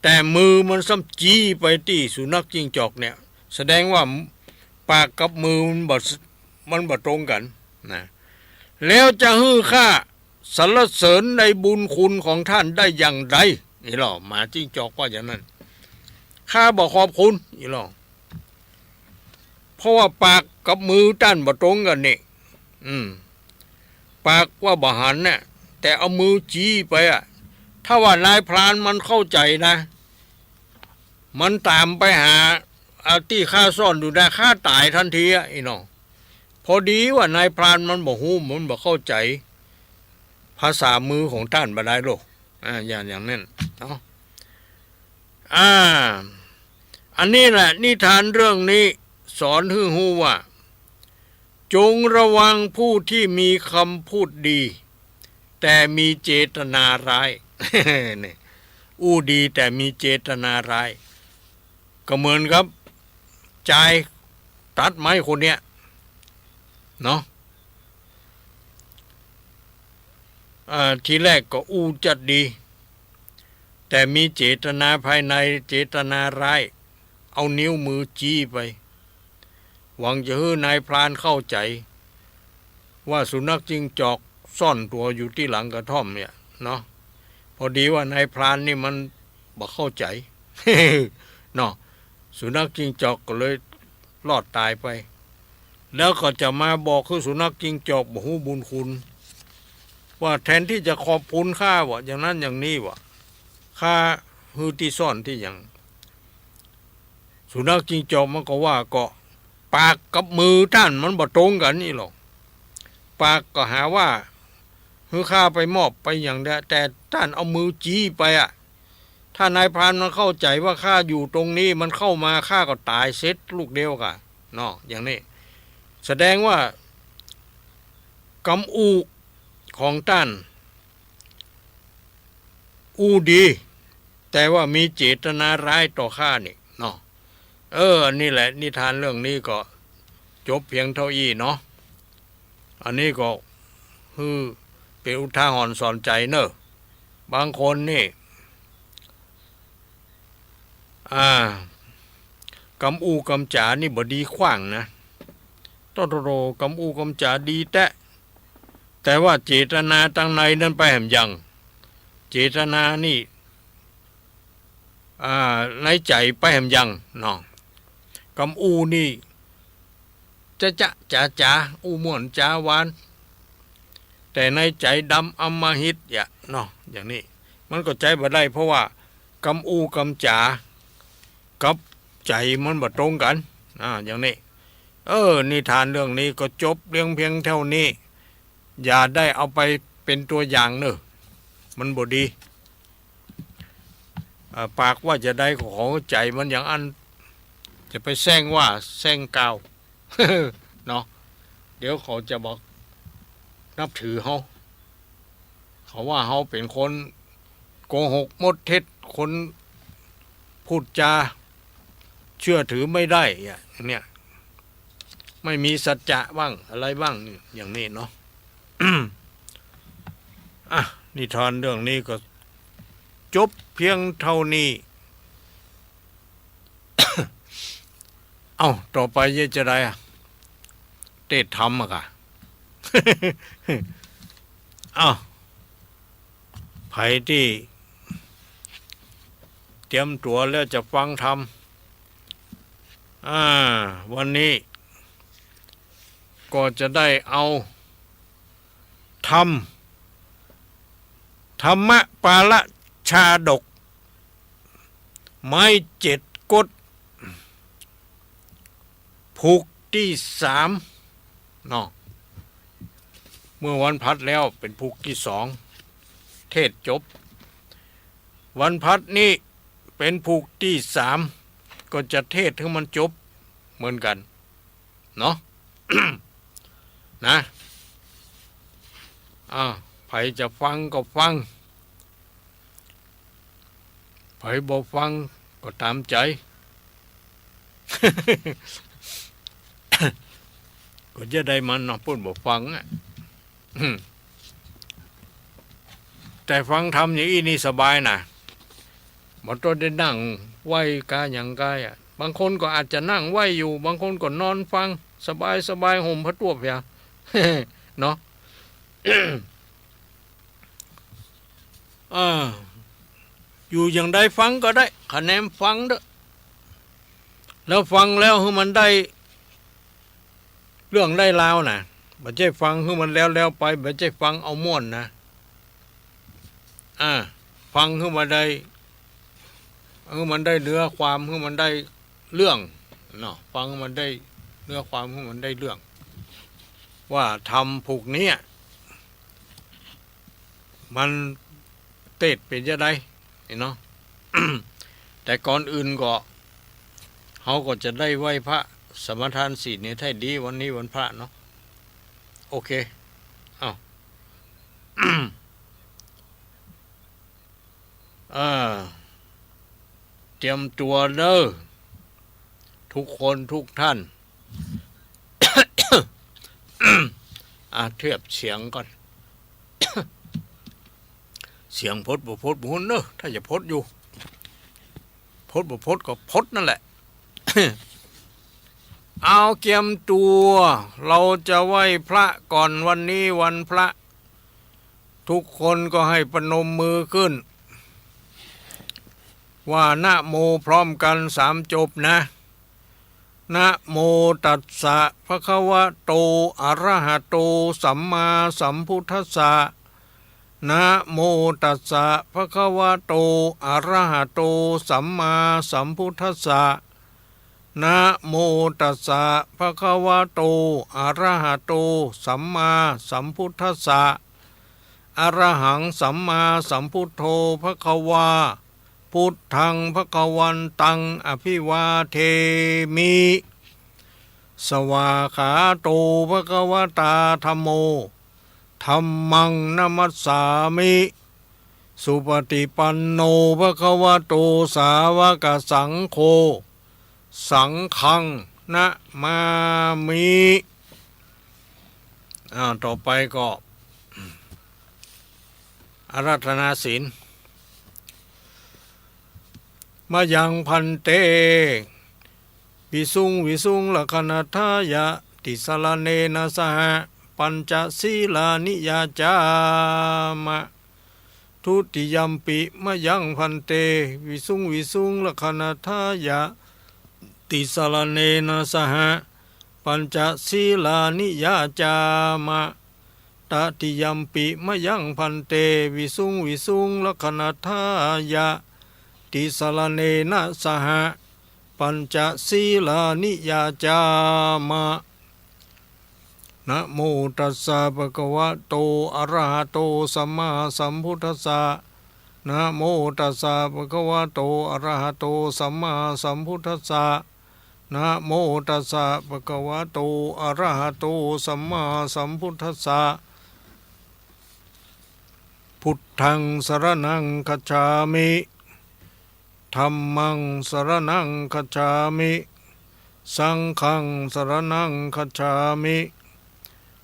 แต่มือมันซ้ำจี๊ไปตี้สุนัขจิ้งจอกเนี่ย แสดงว่าปากกับมือมันบ่ มันบ่ตรงกั๋นนะ แล้วจะหื้อข้า สรรเสริญในบุญคุณของต้านได้อย่างใด อี่หลอ หมาจิ้งจอกว่าอย่างนั้น ข้าบ่ขอบคุณ อี่หลอ เพราะว่าปากกับมือต้านบ่ตรงกั๋นนี่ อืม ปากว่าบ่หันน่ะ แต่เอามือจี๊ไปอะ ถ้าว่านายพรานมันเข้าใจ๋นะ มันต๋ามไปหา อ่า ตี้ข้าซ่อนอยู่นะ ข้าต๋ายตันทีอะ อี่หลอ พอดีว่านายพรานมันบ่ฮู้ มันบ่เข้าใจ๋ภาษามือของต้านบ่ได้หรอก อ่า อย่าง อย่างนั้นเนาะ อ่า อันนี้แหละ นิทานเรื่องนี้สอนหื้อฮู้ว่า จงระวังผู้ที่มีกำอู้ดี แต่มีเจตนาร้าย นี่ อู้ดีแต่มีเจตนาร้าย ก็เหมือนกับจายตัดไม้คนเนี้ยเนาะ อ่า ทีแรกก็อู้จัดดี แต่มีเจตนาภายใน เจตนาร้าย เอานิ้วมือจี๊ไป หวังจะหื้อนายพรานเข้าใจ๋ว่าสุนัขจิ้งจอกซ่อนตั๋วอยู่ตี้หลังกระท่อมเนี่ยเนาะ พอดีว่านายพรานนี่มันบ่เข้าใจ๋ เนาะ สุนัขจิ้งจอกก็เลยรอดต๋ายไป แล้วก็จะมาบอกหื้อสุนัขจิ้งจอกบ่ฮู้บุญคุณ ว่าแทนตี้จะขอบคุณข้าว่าอย่างนั้นอย่างนี้ว่า ข้าหื้อตี้ซ่อนตี้หยัง สุนัขจิ้งจอกมันก็ว่า ก็ปากกับมือต้านมันบ่ตรงกั๋น อี่หลอ ปากก็หาว่าหื้อข้าไปมอบไปอย่างเดียว แต่ต้านเอามือจี๊ไปอะ ถ้านายพรานมันเข้าใจ๋ว่าข้าอยู่ตรงนี้ มันเข้ามา ข้าก็ต๋ายเสร็จลูกเดียวก่ะเนาะ อย่างนี้ แสดงว่ากำอู้ของต้าน อู้ดี แต่ว่ามีเจตนาร้ายต่อข้านี่เนาะ เออ อันนี้แหละ นิทานเรื่องนี้ก็จบเพียงเต้าอี้เนาะ อันนี้ก็หื้อเป๋นอุทาหรณ์สอนใจ๋เน่อ บางคนนี่ อ่า กำอู้กำจ๋านี่บ่ดีขว้างนะ โธ่ โธ่ โธ่ กำอู้กำจ๋าดีแต๊ แต่ว่าเจตนาตังในนั้นไปแหมยัง เจตนานี่ อ่า ในใจ๋ไปแหมยังเนาะ กำอู้นี่ จ๊ะจ๊ะจ๋าจ๋า อู้ม่วนจ๋าหวาน แต่ในใจ๋ดำอำมหิตอย่าเนาะ อย่างนี้ มันก็ใจ๊บ่ได้ เพราะว่ากำอู้กำจ๋ากับใจ๋มันบ่ตรงกั๋น อ่า อย่างนี้ เออ นิทานเรื่องนี้ก็จบเลี้ยงเพียงเต้านี้ อย่าได้เอาไปเป๋นตั๋วอย่างเน่อ มันบ่ดี อ่า ปากว่าจะใดก็ขอใจ๋มันอย่างอั้น จะไปแซ่งว่าแซ่งกล่าว เนาะ เดี๋ยวเขาจะบ่นับถือเฮา เขาว่าเฮาเป๋นคนโกหกมดเท็จ คนพูดจาเชื่อถือไม่ได้อะ เนี่ย ไม่มีสัจจะบ้างอะไรบ้างนี่ อย่างนี้เนาะ อ่ะ นิทานเรื่องนี้ก็จบเพียงเท่านี้ เอ้า ต่อไปเย้ยจะใดอะ เตสน์ธรรมอะกะ เอ้า ใผตี้เตรียมตั๋วแล้วจะฟังธรรม อ่า วันนี้ก็จะได้เอาธรรม ธรรมปาลชาดก ไม้เจ็ดกฎ ผูกตี้สามเนาะ เมื่อวันพฤหัสแล้วเป๋นผูกตี้สอง เตสน์จบ วันพฤหัสนี้เป๋นผูกตี้สาม ก็จะเตสน์หื้อมันจบเหมือนกั๋นเนาะ นะ อ่า ใผจะฟังก็ฟัง ใผบ่ฟังก็ต๋ามใจ๋ ก็จะได้มันเนาะ เปิ้นบ่ฟังอะ อืม แต่ฟังธรรมอย่างอี้นี่สบายนะ บ่ต้องได้นั่งไหว้กาหยังกายอะ บางคนก็อาจจะนั่งไหว้อยู่ บางคนก็นอนฟัง สบายๆ ห่มผ้าตวบเหีย เนาะ เออ อยู่อย่างใดฟังก็ได้ คะแนนฟังเต๊อะ แล้วฟังแล้วหื้อมันได้เรื่องได้ราวนะ บ่ใจ้ฟังหื้อมันแล้วๆ ไป บ่ใจ้ฟังเอาม่วนนะ อ่า ฟังหื้อมันได้ หื้อมันได้เนื้อความ หื้อมันได้เรื่องเนาะ ฟังหื้อมันได้เนื้อความ หื้อมันได้เรื่อง ว่าธรรมผูกเนี้ย มันเตสน์เป๋นจะใด นี่เนาะ แต่ก่อนอื่นก็ เฮาก็จะได้ไหว้พระสมาทานศีลเนี่ยให้ดี วันนี้วันพระเนาะ โอเค เอ้า อ่า เตรียมตั๋วเน่อ ทุกคนทุกท่าน อ่ะ เทียบเสียงก่อน เสียงพดบ่พดบ่ฮู้เน่อ ถ้าจะพดอยู่ พดบ่พดก็พดนั่นแหละ เอา เกียมตั๋ว เราจะไหว้พระก่อน วันนี้วันพระ ทุกคนก็ให้ประนมมือขึ้น ว่านะโมพร้อมกันสามจบนะ นะโมตัสสะ ภะคะวะโต อะระหะโต สัมมาสัมพุทธัสสะ นะโมตัสสะ ภะคะวะโต อะระหะโต สัมมาสัมพุทธัสสะ นะโมตัสสะ ภะคะวะโต อะระหะโต สัมมาสัมพุทธัสสะ อะระหัง สัมมาสัมพุทโธ ภะคะวา พุทธัง ภะคะวันตัง อะภิวาเทมิ สวาคาโต ภะคะวะตา ธัมโม ธัมมัง นะมัสสามิ สุปะฏิปันโน ภะคะวะโต สาวะกะสังโฆ สังฆัง นะมามิ อ่า ต่อไปก็ อาราธนาศีล มะยัง ภันเต วิสุง วิสุง รักขะณัตถายะ ติสะระเณนะ สะหะ ปัญจะ สีลานิ ยาจามะ ทุติยัมปิ มะยัง ภันเต วิสุง วิสุง รักขะณัตถายะ ติสะระเณนะ สะหะ ปัญจะ สีลานิ ยาจามะ ตติยัมปิ มะยัง ภันเต วิสุง วิสุง รักขะณัตถายะ ติสะระเณนะ สะหะ ปัญจะ สีลานิ ยาจามะ นะโมตัสสะ ภะคะวะโต อะระหะโต สัมมาสัมพุทธัสสะ นะโมตัสสะ ภะคะวะโต อะระหะโต สัมมาสัมพุทธัสสะ นะโมตัสสะ ภะคะวะโต อะระหะโต สัมมาสัมพุทธัสสะ พุทธัง สะระณัง คัจฉามิ ธัมมัง สะระณัง คัจฉามิ สังฆัง สะระณัง คัจฉามิ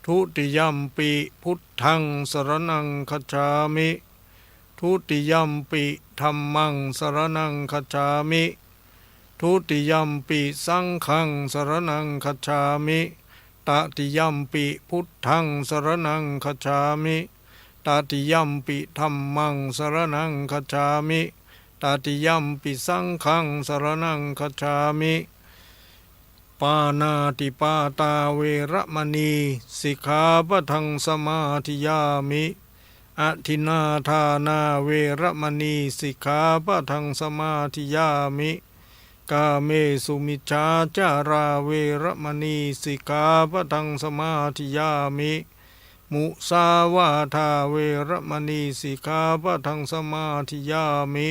ทุติยัมปิพุทธังสรณังคัจฉามิ ทุติยัมปิธัมมังสรณังคัจฉามิ ทุติยัมปิสังฆังสรณังคัจฉามิ ตติยัมปิพุทธังสรณังคัจฉามิ ตติยัมปิธัมมังสรณังคัจฉามิ ตติยัมปิสังฆังสรณังคัจฉามิ ปาณาติปาตาเวระมณี สิกขาปะทังสมาธิยามิ อทินนาทานาเวระมณี สิกขาปะทังสมาธิยามิ กาเมสุมิจฉาจาราเวระมณี สิกขาปะทังสมาธิยามิ มุสาวาทาเวระมณี สิกขาปะทังสมาธิยามิ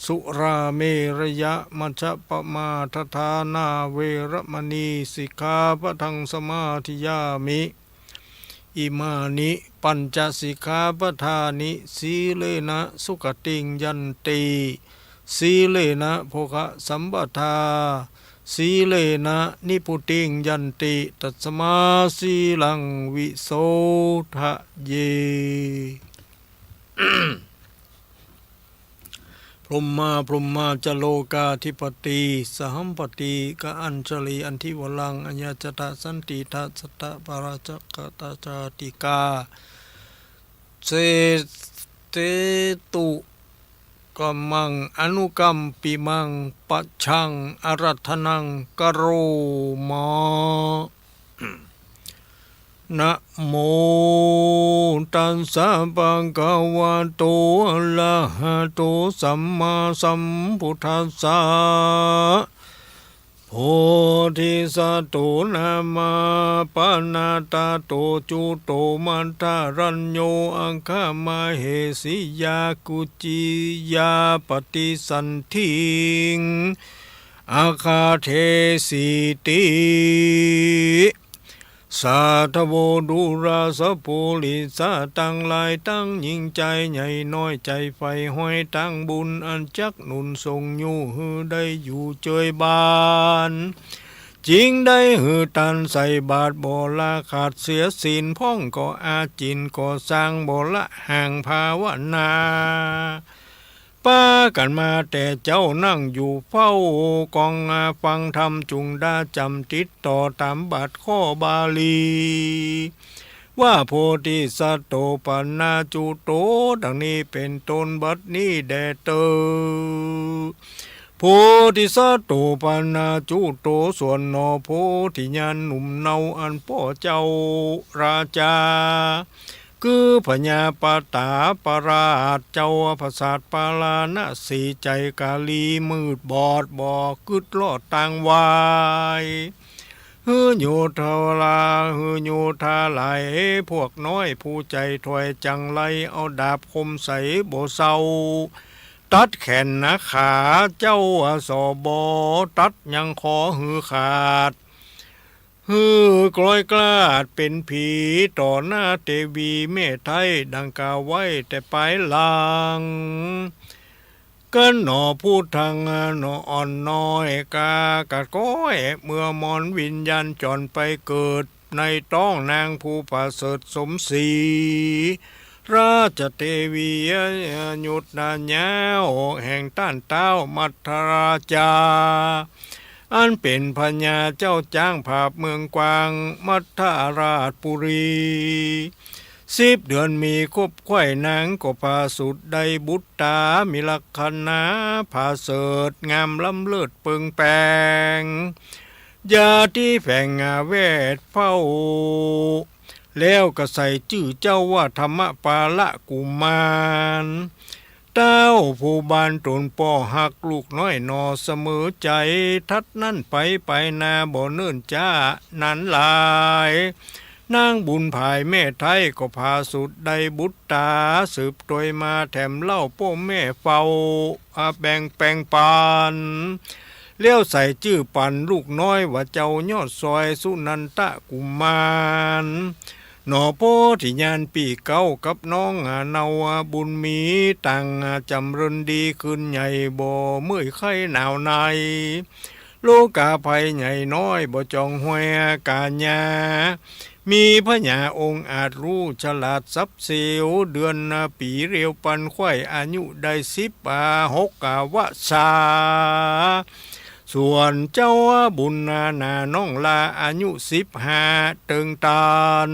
สุราเมรยะมัชฌะปะมาทฐานาเวระมณี สิกขาปะทังสมาธิยามิ อิมานิปัญจสิกขาปะทานิ สีเลนะสุขติงยันติ สีเลนะโภคะสัมปทา สีเลนะนิพพุติงยันติ ตัสมาสีลังวิโสทะเย พรหมาพรหมาจโลกาธิปติ สหัมปติกะอัญชลี อันทิวรัง อายาจตะสันติทะสัตตะปะราชกะตะจาติกา เส เสตุ กัมมัง อนุกัมปิมัง ปัจฉัง อาราธนัง กะโรมะ นะโม ตัสสะ ภะคะวะโต อะระหะโต สัมมาสัมพุทธัสสะ โพธิสัตโต นะมะ ปะนะตะโต จุโต มัทธะรัญโญ อัคคะมะเหสียา กุจจียาปฏิสันถิง อาคาเทสีติ สาธโว ดูราสะปุริสะตังหลาย ตังญิงจายใหญ่น้อยจายใฝ่ ฮวยตางบุญอันจักหนุนส่งอยู่ หื้อได้อยู่เจยบาน จึงได้หื้อตานใส่บาตร บ่ละขาดเสียศีล พ่องก่ออาจินก่อสร้าง บ่ละห่างภาวนา ปากั๋นมาแต่เจ๊า นั่งอยู่เฝ้ากองฟังธรรม จุ่งดาจ๋ำติดต่อต๋ามบาทข้อบาลี ว่า โพธิสัตโต ปะนะจุโต ดังนี้เป๋นต้น บัดนี้แด่เต๊อ โพธิสัตโต ปะนะจุโต ส่วนหนอ โพธิญาณหนุ่มเนาอันป้อเจ้าราจา คือพญาปตาปราชเจ้าปราสาทปาราณสี ใจ๋ก๋าลีมืดบอด บ่กึ๊ดลอดตางวาย หื้อโยธาลา หื้อโยธาหลาย พวกน้อยผู้ใจ๋ถ้อย จั่งไล่เอาดาบคมใสบ่เซา ตัดแขนนาขาเจ้าอสบ ตัดยังคอหื้อขาด หื้อกลอยกลาดเป๋นผี ต่อหน้าเตวีแม่ไท้ ดังกล่าวไว้แต่ปายหลัง กั๋นหนอ พุทธัง หนออ่อนน้อย กากัดก้อย เมื่อมอนวิญญาณจ่อนไปเกิด ในต๊องนางผู้ประเสริฐสมศรี ราชเตวี ยศนาญาว แห่งต้านเต๊ามัทธราชา อันเป๋นพญาเจ้าจ๊างผาบเมืองกวาง มัทธราชปุรี สิบเดือนมีครบไขว้ นางก็ผาสุดได้บุตรต๋า มีลักษณะผาเสริฐ งามล้ำเลิศเปิงแปง ญาติแฝงอาแวดเฝ้า แล้วก็ใส่จื้อเจ้าว่า ธรรมปาละกุมาร เต้าผู้บ้านต๋นป้อฮักลูกน้อยหนอเสมอใจ๋ ถัดนั้นไปไปนาบ่เนิ่นจ๊านานหลาย นางบุญผายแม่ไท้ก็ผาสุดได้บุตรต๋า สืบตวยมาแถมเล่าป้อแม่เฝ้า อาแบ่งแปงปัน แล้วใส่จื้อปันลูกน้อยว่า เจ้ายอดซอยสุนันทกุมาร หนอ โพธิญาณปี้เก๊ากับน้องอาเนาบุญมี ต่างจ๋ำเริญดีขึ้นใหญ่ บ่เมื่อยไข้หนาวใน โรคาภัยใหญ่น้อยบ่จองฮวย ก๋ายา มีพญาองค์อาจฮู้ฉลาดสับเสี้ยว เดือนปีเรียวปันไขว้อายุได้สิบหกวรรษา ส่วนเจ้าบุญนานาน้องลาอายุสิบห้าเติงตัน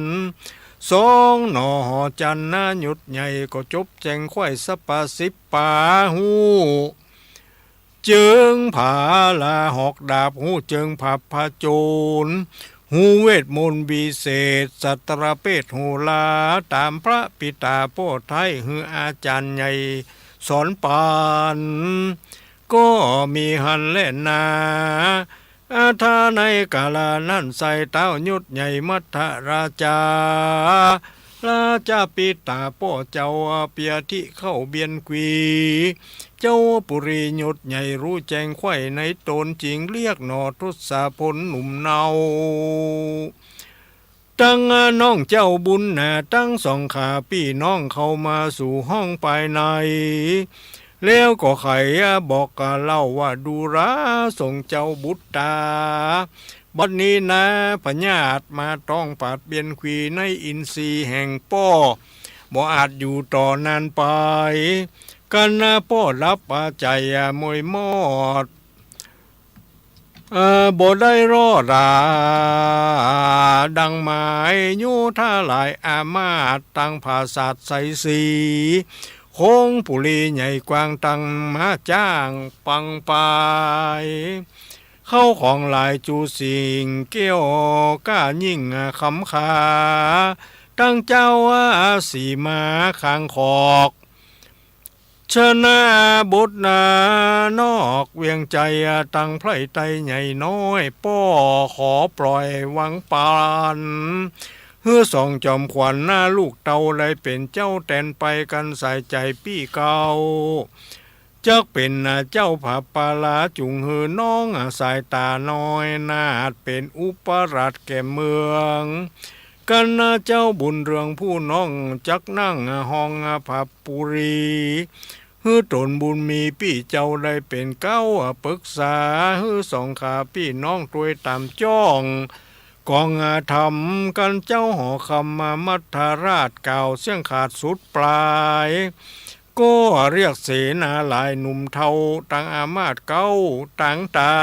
สองหน่อหอจันทร์นาหยดใหญ่ก็จบแจ้งไขว้สัปปะสิบปาฮู้ เจิงผาลาหอกดาบ ฮู้เจิงผาผจญ ฮู้เวทมนต์วิเศษ สัตราเปชรโหรา ต๋ามพระปิตาป้อไท้ หื้ออาจ๋ารย์ใหญ่สอนปัน ก็มีหั้นแลนา อา ถ้าในกาละนั้นไส้ ต้าวหยดใหญ่มัทธราชา ราชาปิตาป้อเจ้า เปียธิเข้าเบียนกวี เจ้าปุรีหยดใหญ่ฮู้แจ้งไขว้ในต๋น จึงเรียกหน่อทศพลหนุ่มเนา ตังน้องเจ้าบุญนา ตังสองข้าปี้น้องเข้ามาสู่ห้องภายใน แล้วก็ใค่บอกกาเล่าว่า ดูราส่งเจ้าบุตรา บัดนี้นาพญาอาจมาต้องปราดเบียนกวีในอินทรีย์แห่งป้อ บ่อาจอยู่ต่อนานไป กั๋นนาป้อหลับปาใจ๋มวยมอด เอ่อ บ่ได้รอดา ดังหมายโยธาหลายอามาตย์ ตังผาสาทไสสี คงปุรีใหญ่กว้าง ตังม้าจ้างปังปาย เข้าของหลายจูสิ่ง เกี้ยวก้ายิ่งขำขา ตังเจ้าสีมาคางคอก ชนบทนานอกเวียงไชย ตังไพร่ไตใหญ่น้อย ป้อขอปล่อยหวังปัน หื้อสองจอมขวัญนาลูกเต้า ได้เป๋นเจ้าแตนไป กั๋นสายใจ๋ปี้เก่า จักเป๋นนาเจ้าผาปาลา จุ่งหื้อน้องสายต๋าน้อย นาดเป๋นอุปราชแก่เมือง กั๋นนาเจ้าบุญเรืองผู้น้อง จักนั่งห้องผา ปุรี หื้อต๋นบุญมีปี้เจ้าได้เป๋นเก๊าปึกษา หื้อสองข้าปี้น้องตวยต๋ามจ้อง กองธรรม กั๋นเจ้าหอคำมามัทธราช กล่าวเสี้ยงขาดสุดปลาย ก็เรียกเสนาหลายหนุ่มเฒ่า ตังอามาตย์เก๊าตังต๋า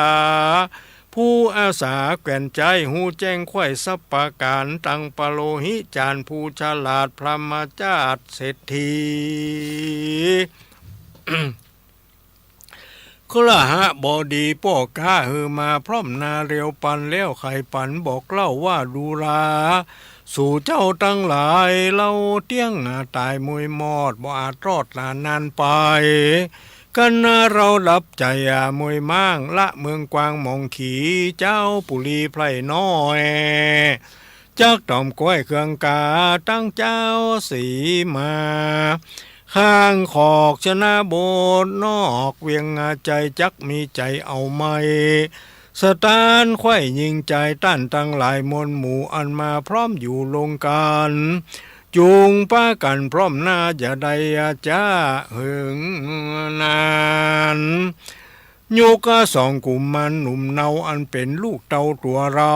ผู้อาสาแกว่นใจ๊ฮู้แจ้งไขว้สัพพะก๋าน ตังปโลหิจารย์ผู้ฉลาดพรหมจาตเศรษฐี คฤหบดีป้อก๊าหื้อมาพร้อมนาเรียวปัน แล้วไขปันบอกเล่าว่า ดูรา สูเจ้าตังหลาย เฮาเตี้ยงต๋ายมวยมอด บ่อาจรอดนานไป กั๋นนาเฮาดับใจ๋มวยม้าง ละเมืองกวางหมองขี เจ้าปุรีไพร่น้อย จักต๋อมก้อยเคืองกา ตังเจ้าสีมา คางคอกชนบทนอกเวียงไชย จักมีใจ๋เอาไหม สถานไขว้ยิงใจ๋ ต้านตังหลายมวลหมู่ อันมาพร้อมอยู่ลงกั๋น จุ่งปากั๋นพร้อมนา อย่าได้จ๊าเหิงนาน ยกสองกุมารหนุ่มเนา อันเป๋นลูกเต้าตั๋วเฮา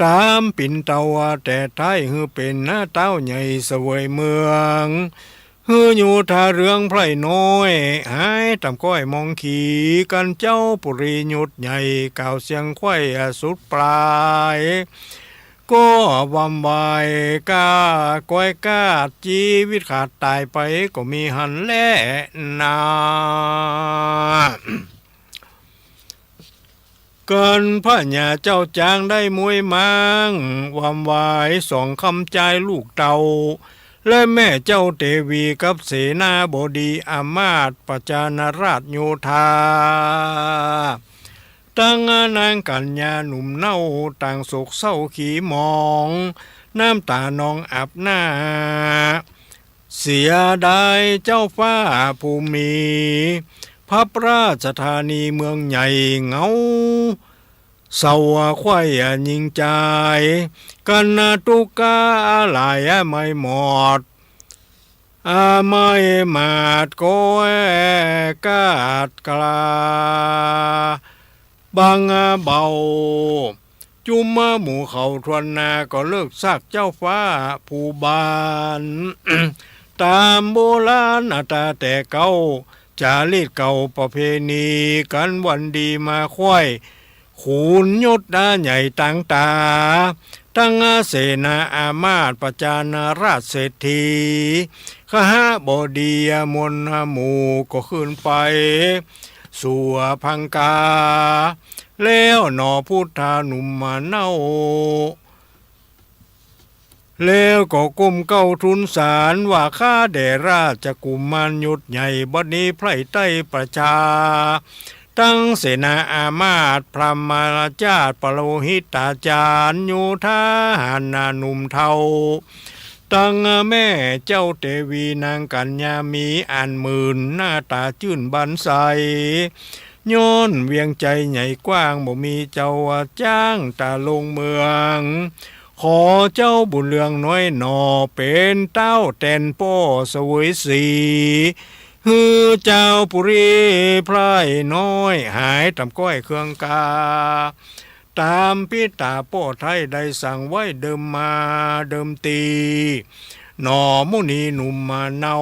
ต๋ามปิ่นเต้าแต่ไท้ หื้อเป๋นน้าเต้าใหญ่เสวยเมือง หื้อโยธาเรืองไพร่น้อย หายต๋ามก้อยหมองขี กั๋นเจ้าปุรียศใหญ่ กล่าวเสียงไขว้สุดปลาย ก็วำวายก้าก้อยก้าด จีวิตขาดต๋ายไป ก็มีหั้นแลนา กั๋นพญาเจ้าจางได้มวยม้าง วำวายสองคำจายลูกเต้า และแม่เจ้าเตวีกับเสนาบดีอามาตย์ประจานราชโยธา ตังนางกัญญาหนุ่มเนา ต่างโศกเศร้าขี้หมอง น้ำต๋านองอาบหน้า เสียดายเจ้าฟ้าผู้มี พระราชธานีเมืองใหญ่เหงา เศร้าไขว้ยิงใจ๋ กั๋นตุ๊กข์กาหลายไม่หมด อาไม่หมาดก้อยก้าดกล้า บางเบา จุมหมู่เขาถ้วนหน้าก็เลิกซากเจ้าฟ้าผู้บาน ต๋ามโบราณต๋าแต่เก๊า จารีตเก่าประเพณี กั๋นวันดีมาค่อย ขุนยศใหญ่ตางต๋า ตึงเสนาอามาตย์ประจานราชเศรษฐี คหบดีมวลหมู่ก็ขึ้นไปสู่พังกา แล้วหนอพุทธาหนุ่มมาเน่า แล้วก็ก้มเกล้าทูลสารว่า ข้าแด่ราชกุมารยศใหญ่ บัดนี้ใผร่ใต้ประชา ตึงเสนาอามาตย์ พราหมณาจารย์ ปุโรหิตาจารย์ โยธาหารหนุ่มเฒ่า ตึงแม่เจ้าเตวีนางกัญญามีอันหมื่น หน้าต๋าจื้นบานใส ย้อนเวียงใจ๋ใหญ่กว้าง บ่มีเจ้าจ้างต๋าลงเมือง ขอเจ้าบุญเรืองน้อยหน่อ เป๋นเต๊าแตนป้อเสวยศรี หื้อจาวปุรีไพร่น้อย หายต่ำก้อยเคืองกา ต๋ามปิตาป้อไท้ได้สั่งไว้เดิมมาเดิมตี หนอมุนีหนุ่มมาเน่า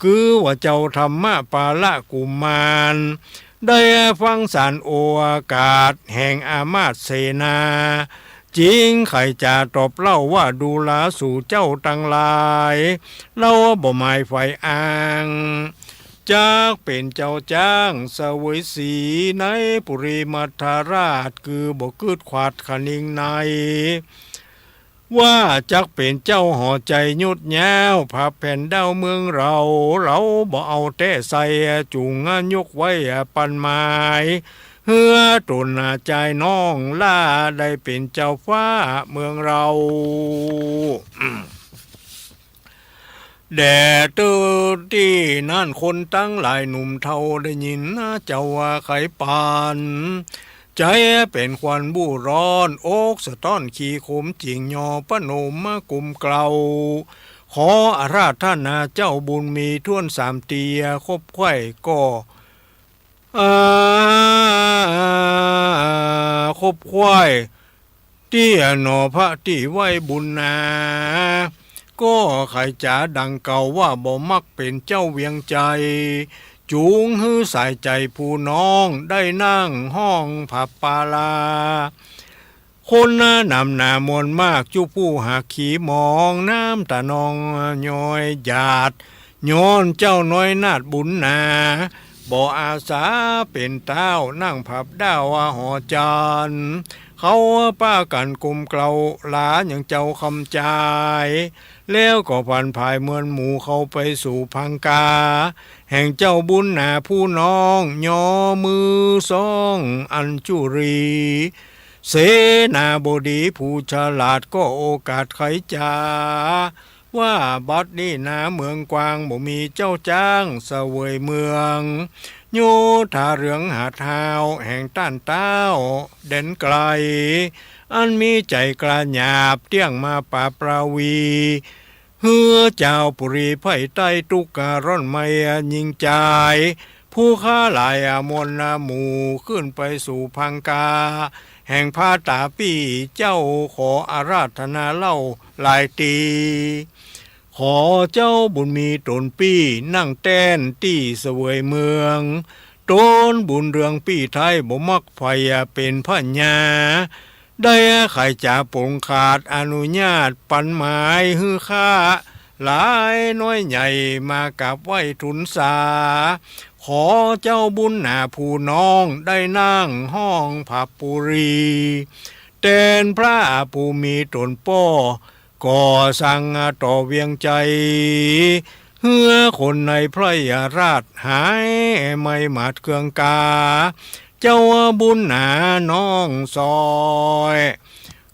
คือว่าเจ้าธรรมปาละกุมาร ได้ฟังสารโอวากาสแห่งอามาตย์เสนา จึงใค่จะตอบเล่าว่า ดูราสูเจ้าตังหลาย เฮาบ่หมายใฝ่อ้าง จักเป๋นเจ้าจ้างเสวยศรีในปุรีมัทธราช คือบ่กึ๊ดขวาดคะนิงใน ว่าจักเป๋นเจ้าหอใจ๋ยุดยาว ผาแผ่นดาวเมืองเฮา เฮาบ่เอาแต๊ใส่ จุ่งยกไว้ปันหมาย หื้อต๋นจายน้อง ละได้เป๋นเจ้าฟ้าเมืองเฮา แด่เต๊อะตี้นั้นคนตังหลายหนุ่มเฒ่าได้ยินนะเจ้าว่าไขปาน ใจ๋เป๋นควันบู้ฮ้อน อกสะท้อนขี้ขมจิ่ง ย่อประนมมาก้มเกล้า ขออาราธนาเจ้าบุญมีถ้วนสามเตีย ขบไขว้ก็ อ่า ขบไขว้ ตี้หนอพระตี้ไหว้บุญนา ก็ใค่จะดังเก่าว่าบ่มักเป๋นเจ้าเวียงใจ๋ จุ่งหื้อสายใจ๋ผู้น้องได้นั่งฮ้องผับปาลา คนหนำหนามวลมาก จุผู้หากขีหมอง น้ำต๋านองย้อยหยาด ย้อนเจ้าน้อยนาฏบุญนา บ่อาสาเป๋นเต๊า นั่งผับดาวหอจันทร์ เขาปากั๋นก้มเกล้าลายังเจ้าคำจาย แล้วก็ผันผายมวลหมู่เข้าไปสู่พังกา แห่งเจ้าบุญนาผู้น้อง ย่อมือซองอัญจุลี เสนาบดีผู้ฉลาดก็โอกาสไขจ๋า ว่าบัดนี้นาเมืองกว้าง บ่มีเจ้าจ้างเสวยเมือง โยธาเรืองหาดฮาว แห่งต้านเต๊าแดนไกล อันมีใจ๋กล้าหยาบเตี้ยงมาปราบราวี หื้อจาวปุรีไพร่ใต้ตุ๊กข์ร้อนไม้ยิ่งจาย ผู้ข้าหลายมวลหมู่ขึ้นไปสู่พังกา แห่งพระต๋าปี้เจ้า ขออาราธนาเล่าหลายตี ขอเจ้าบุญมีต๋นปี้นั่งแต้นตี้เสวยเมือง ต๋นบุญเรืองปี้ไท้บ่มักใฝ่เป๋นพญา ได้ใค่จะปลงขาดอนุญาตปันหมายหื้อข้าหลายน้อยใหญ่มากราบไหว้ทูลสา ขอเจ้าบุญนาผู้น้องได้นั่งฮ้องผับปุรี แตนพระผู้มีต๋นป้อ ก่อสั่งต่อเวียงใจ๋ หื้อคนในไพร่ราชหายไม้หมาดเคืองกา เจ้าบุญนาน้องซอย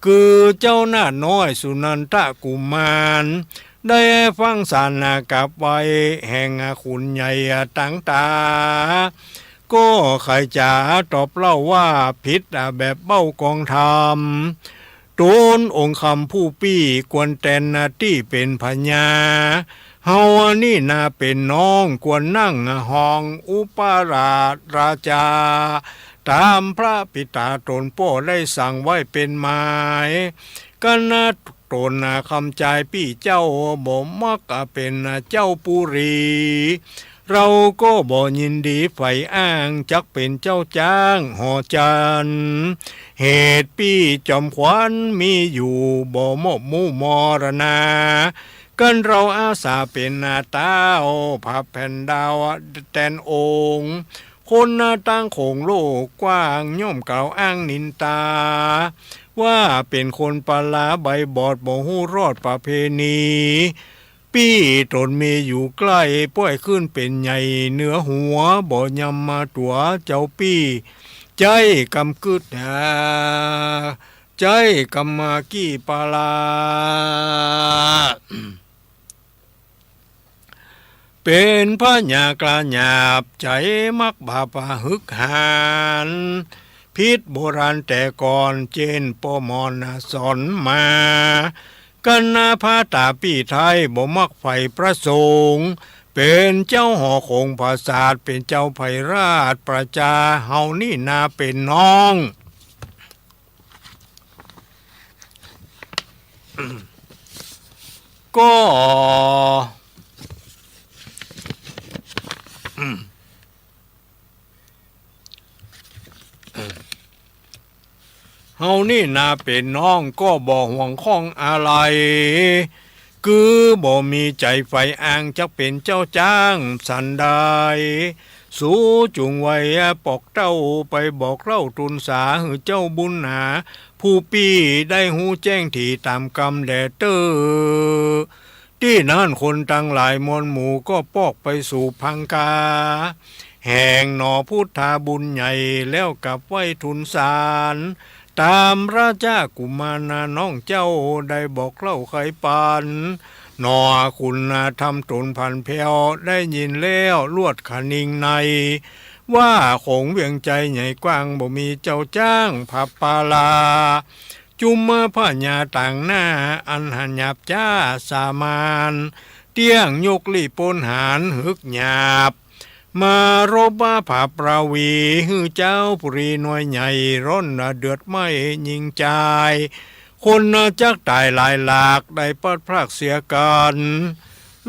คือเจ้านาฏน้อยสุนันทกุมาร ได้ฟังสารกราบไหว้แห่งขุนใหญ่ตังต๋า ก็ใค่จะตอบเล่าว่าผิดแบบเบ้ากองธรรม ต๋นองค์คำผู้ปี้ควรแตนตี้เป๋นพญา เฮานี้นาเป๋นน้องควรนั่งฮ้องอุปราชราชา ต๋ามพระปิต๋าต๋นป้อได้สั่งไว้เป๋นหมาย กั๋นนะต๋นนะกำจายปี้เจ้าบ่มักเป๋นเจ้าปุรี เฮาก็บ่ยินดีใฝ่อ้างจักเป๋นเจ้าจ๊างหอจันทน์ เหตุปี้จอมขวัญมีอยู่บ่มอบมู่มรณา กั๋นเฮาอาสาเป๋นต้าวผาแผ่นดาวแตนองค์ คนตางโขงโลกกว้างย่อมกล่าวอ้างนินตา ว่าเป๋นคนปาลาใบบอดบ่ฮู้รอดประเพณี ปี้ต๋นมีอยู่ใก้ป้อยขึ้นเป๋นใหญ่เหนือหัวบ่ยำมาตั๋วเจ้าปี้ ใจ๊กำกึ๊ดหา ใจ๊กำมากี้ปาลา เป๋นพญากล้าหยาบใจ๋มักบาปหึกหาญ ผิดโบราณแต่ก่อนเจ้นป้อหมอนสอนมา กั๋นนะพระต๋าปี้ไท้บ่มักใฝ่พระสงฆ์ เป๋นเจ้าหอโขงผาสาท เป๋นเจ้าใฝ่ราชประจา เฮานี่นาเป๋นน้อง ก็ เฮานี่นาเป๋นน้องก็บ่ห่วงข้องอะไร คือบ่มีใจ๋ใฝ่อ้างจักเป๋นเจ้าจ๊างสันใด สูจุ่งไวปอกเต้าไปบอกเล่าทูลสาหื้อเจ้าบุญหนา ผู้ปี้ได้ฮู้แจ้งถี่ต๋ามกำแลเต๊อะ ตี้นั้นคนตังหลายมวลหมู่ก็ปอกไปสู่พังกา แห่งหนอพุทธาบุญใหญ่ แล้วกลับไหว้ทูลสาร ต๋ามราชกุมารน้องเจ้าได้บอกเล่าไขปัน หนอคุณธรรมต๋นผันแผ้วได้ยินแล้วลวดคะนิงใน ว่าโขงเวียงใจ๋ใหญ่กว้างบ่มีเจ้าจ๊างผาปาลา จุมพญาต่างหน้าอันหยาบจ๊าสามาน เตี้ยงยกลี้ป๊นหาญหึกหยาบ มารบผาปราวี หื้อเจ้าปุรีน้อยใหญ่ ร้อนเดือดไหม้ยิ่งจาย คนจักต๋ายหลายหลาก ได้พลัดพรากเสียกั๋น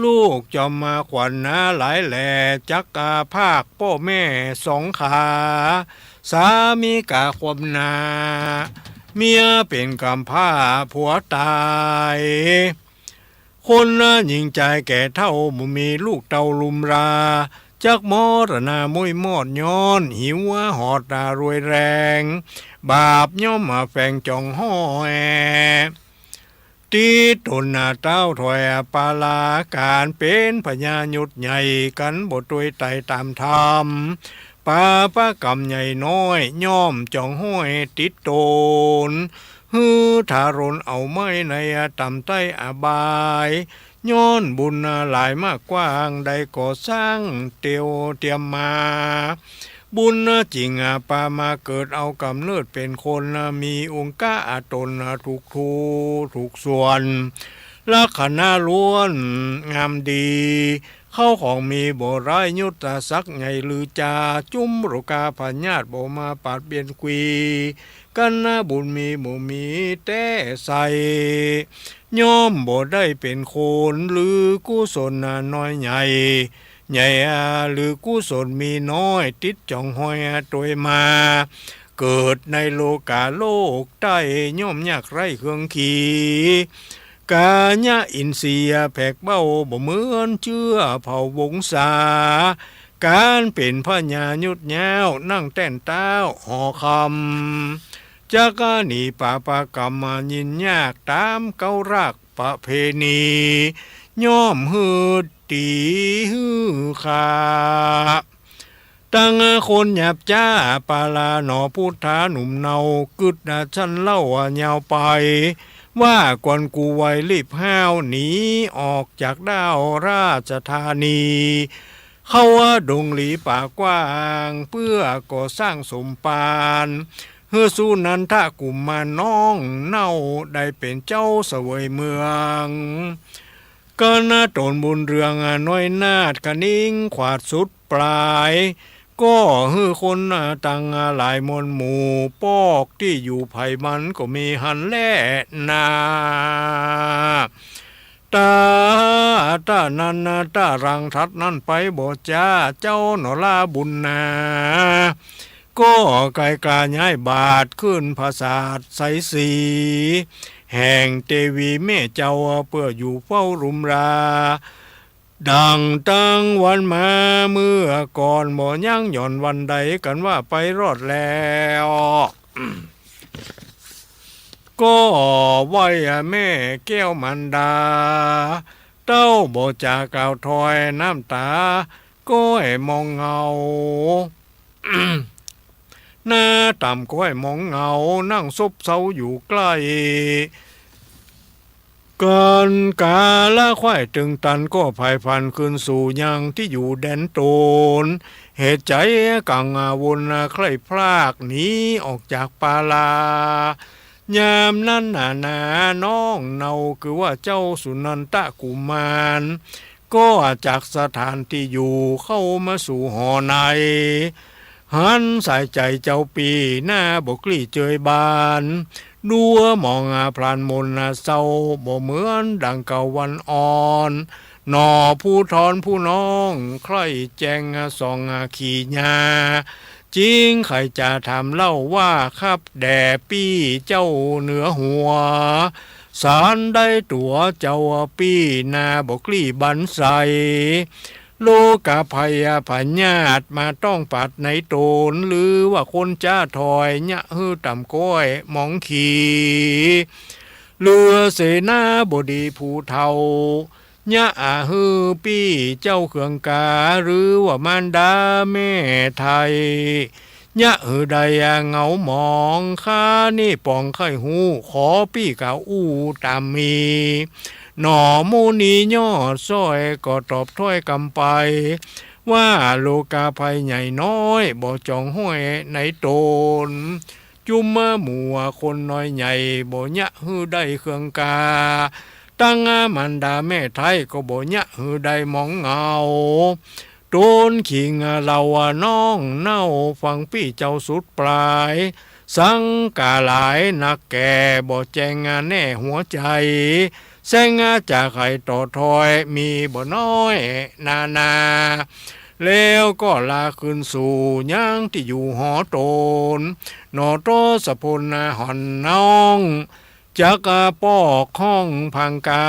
ลูกจอมขวัญนาหลายแหล่ จักอาพากป้อแม่สองขา สามีกาความนา เมียเป๋นกำพร้าผัวต๋าย คนหญิงจายแก่เฒ่าบ่มีลูกเต้าลุมรา จักมรณามุ้ยมอดย้อน หิวหอดต๋ารวยแรง บาปย่อมมาแฝงจ๋องห้อย ตี้ต๋นนาต้าวถอยปาลา ก๋านเป๋นพญายศใหญ่ กั๋นบ่ตวยไต่ต๋ามธรรม ปาปกรรมใหญ่น้อย ย่อมจ๋องห้อยติดต๋น หื้อทารนเอาไหม้ในต่ำใต้อบาย ย้อนบุญหลายมากกว้าง ได้ก่อสร้างเตียวเตียมมา บุญจริงปามาเกิดเอาก๋ำเนิดเป๋นคน มีองค์กะต๋นถูกทูถูกส่วน ลักษณะล้วนงามดี เข้าของมีบ่ร้าย ยศศักดิ์ใหญ่ลือจา จุมโรคาพยาธิบ่มาปาดเบียนกวี กั๋นนะบุญมีบ่มีแต๊ใส่ ย่อมบ่ได้เป๋นคน หรือกุศลน้อยใหญ่ ใหญ่หรือกุศลมีน้อย ติดจ๋องห้อยตวยมา เกิดในโลกาโลกใต้ ย่อมยากไร้เครื่องขี กายะอินทรีย์แผกเบ้า บ่เหมือนเจื้อเผ่าวงศา ก๋านเป๋นพญายศยาว นั่งแต้นเต๊าหอคำ จักหนีปาปกรรมยินยาก ต๋ามเก๊ารากประเพณี ย่อมหื้อตี๋หื้อฆ่า ตังคนหยาบจ๊าปาลาหนอพุทธาหนุ่มเนา กึ๊ดชั้นเล่ายาวไป ว่าก่อนกูไวรีบห้าว หนีออกจากด้าวราชธานี เข้าดงหลีป่ากว้าง เปื้อก่อสร้างสมภาร หื้อสุนันทกุมารน้องเน่า ได้เป๋นเจ้าเสวยเมือง กั๋นนะต๋นบุญเรืองน้อยนาฏ คะนิงขวาดสุดปลาย ก็หื้อคนตังหลายมวลหมู่ ปอกตี้อยู่ใผมันก็มีหั้นแลนา ตา ตานั้นนะ ตาหลังถัดนั้นไปบ่จ้า เจ้าหนอลาบุญนา ก็ไกลกล้าย้ายบาทขึ้นผาสาทไสสี แห่งเตวีแม่เจ้า เปื้ออยู่เฝ้าลุมรา ดังตั้งวันมาเมื่อก่อน บ่ยั้งหย่อนวันใด กันว่าไปรอดแล้ว ก็ไหว้แม่แก้วมารดา เต้าบ่จากล่าวถ้อยน้ำตา ก็ไอ้มองเงา หน้าต่ำก็ไอ้มองเงา นั่งซบเซาอยู่ใกล้ กันกาละไขว้ตึงตัน ก็ใฝ่ฝันคืนสู่ยังตี้อยู่แดนตน เหตุใจ๋กังวลใคร่พรากหนีออกจากป่าลา ยามนั้นนานาน้องเนาคือว่าเจ้าสุนันทกุมาร ก็จากสถานตี้อยู่เข้ามาสู่หอใน หันสายใจ๋เจ้าปี้หน้าบ่กลี้เจยบาน ดัวมองพลานมนเศร้า บ่เหมือนดังเก่าวันอ่อน หน่อผู้ทอนผู้น้อง ใคร่แจ้งส่องขี่ญา จึงใค่จะถามเล่าว่า คับแด่ปี้เจ้าเหนือหัว สารได้ตั๋วเจ้าปี้หน้าบ่กลี้บันใส โรคภัยพยาธิมาต้องปาดในตน หรือว่าคนจะถ้อย เยียะหื้อต่ำก็ไอ้มองขี่ ฤาเสนาบดีผู้เฒ่า เยียะหื้อปี้เจ้าเคืองกา หรือว่ามารดาแม่ไทย เยียะหื้อได้เงาหมอง ข้านี้ปองใค่ฮู้ ขอปี้กล่าวอู้ต๋ามมี หน่อมุนียอดซ้อย ก็ตอบถ้อยกำไป ว่าโรคภัยใหญ่น้อย บ่จ๋องห้อยในตน จุมหมู่คนน้อยใหญ่ บ่เยียะหื้อได้เคืองกา ตังมารดาแม่ไทย ก็บ่เยียะหื้อได้มองเงา ตนคิงเล่าน้องเน่า ฟังปี้เจ้าสุดปลาย สังกาหลายนักแก่ บ่แจ้งแน่หัวใจ๋ แสงจะใค่ต่อถ้อย มีบ่น้อยนานา แล้วก็ลาคืนสู่ยังตี้อยู่หอตน หน่อทศพลหอนน้อง จักปอกห้องพังกา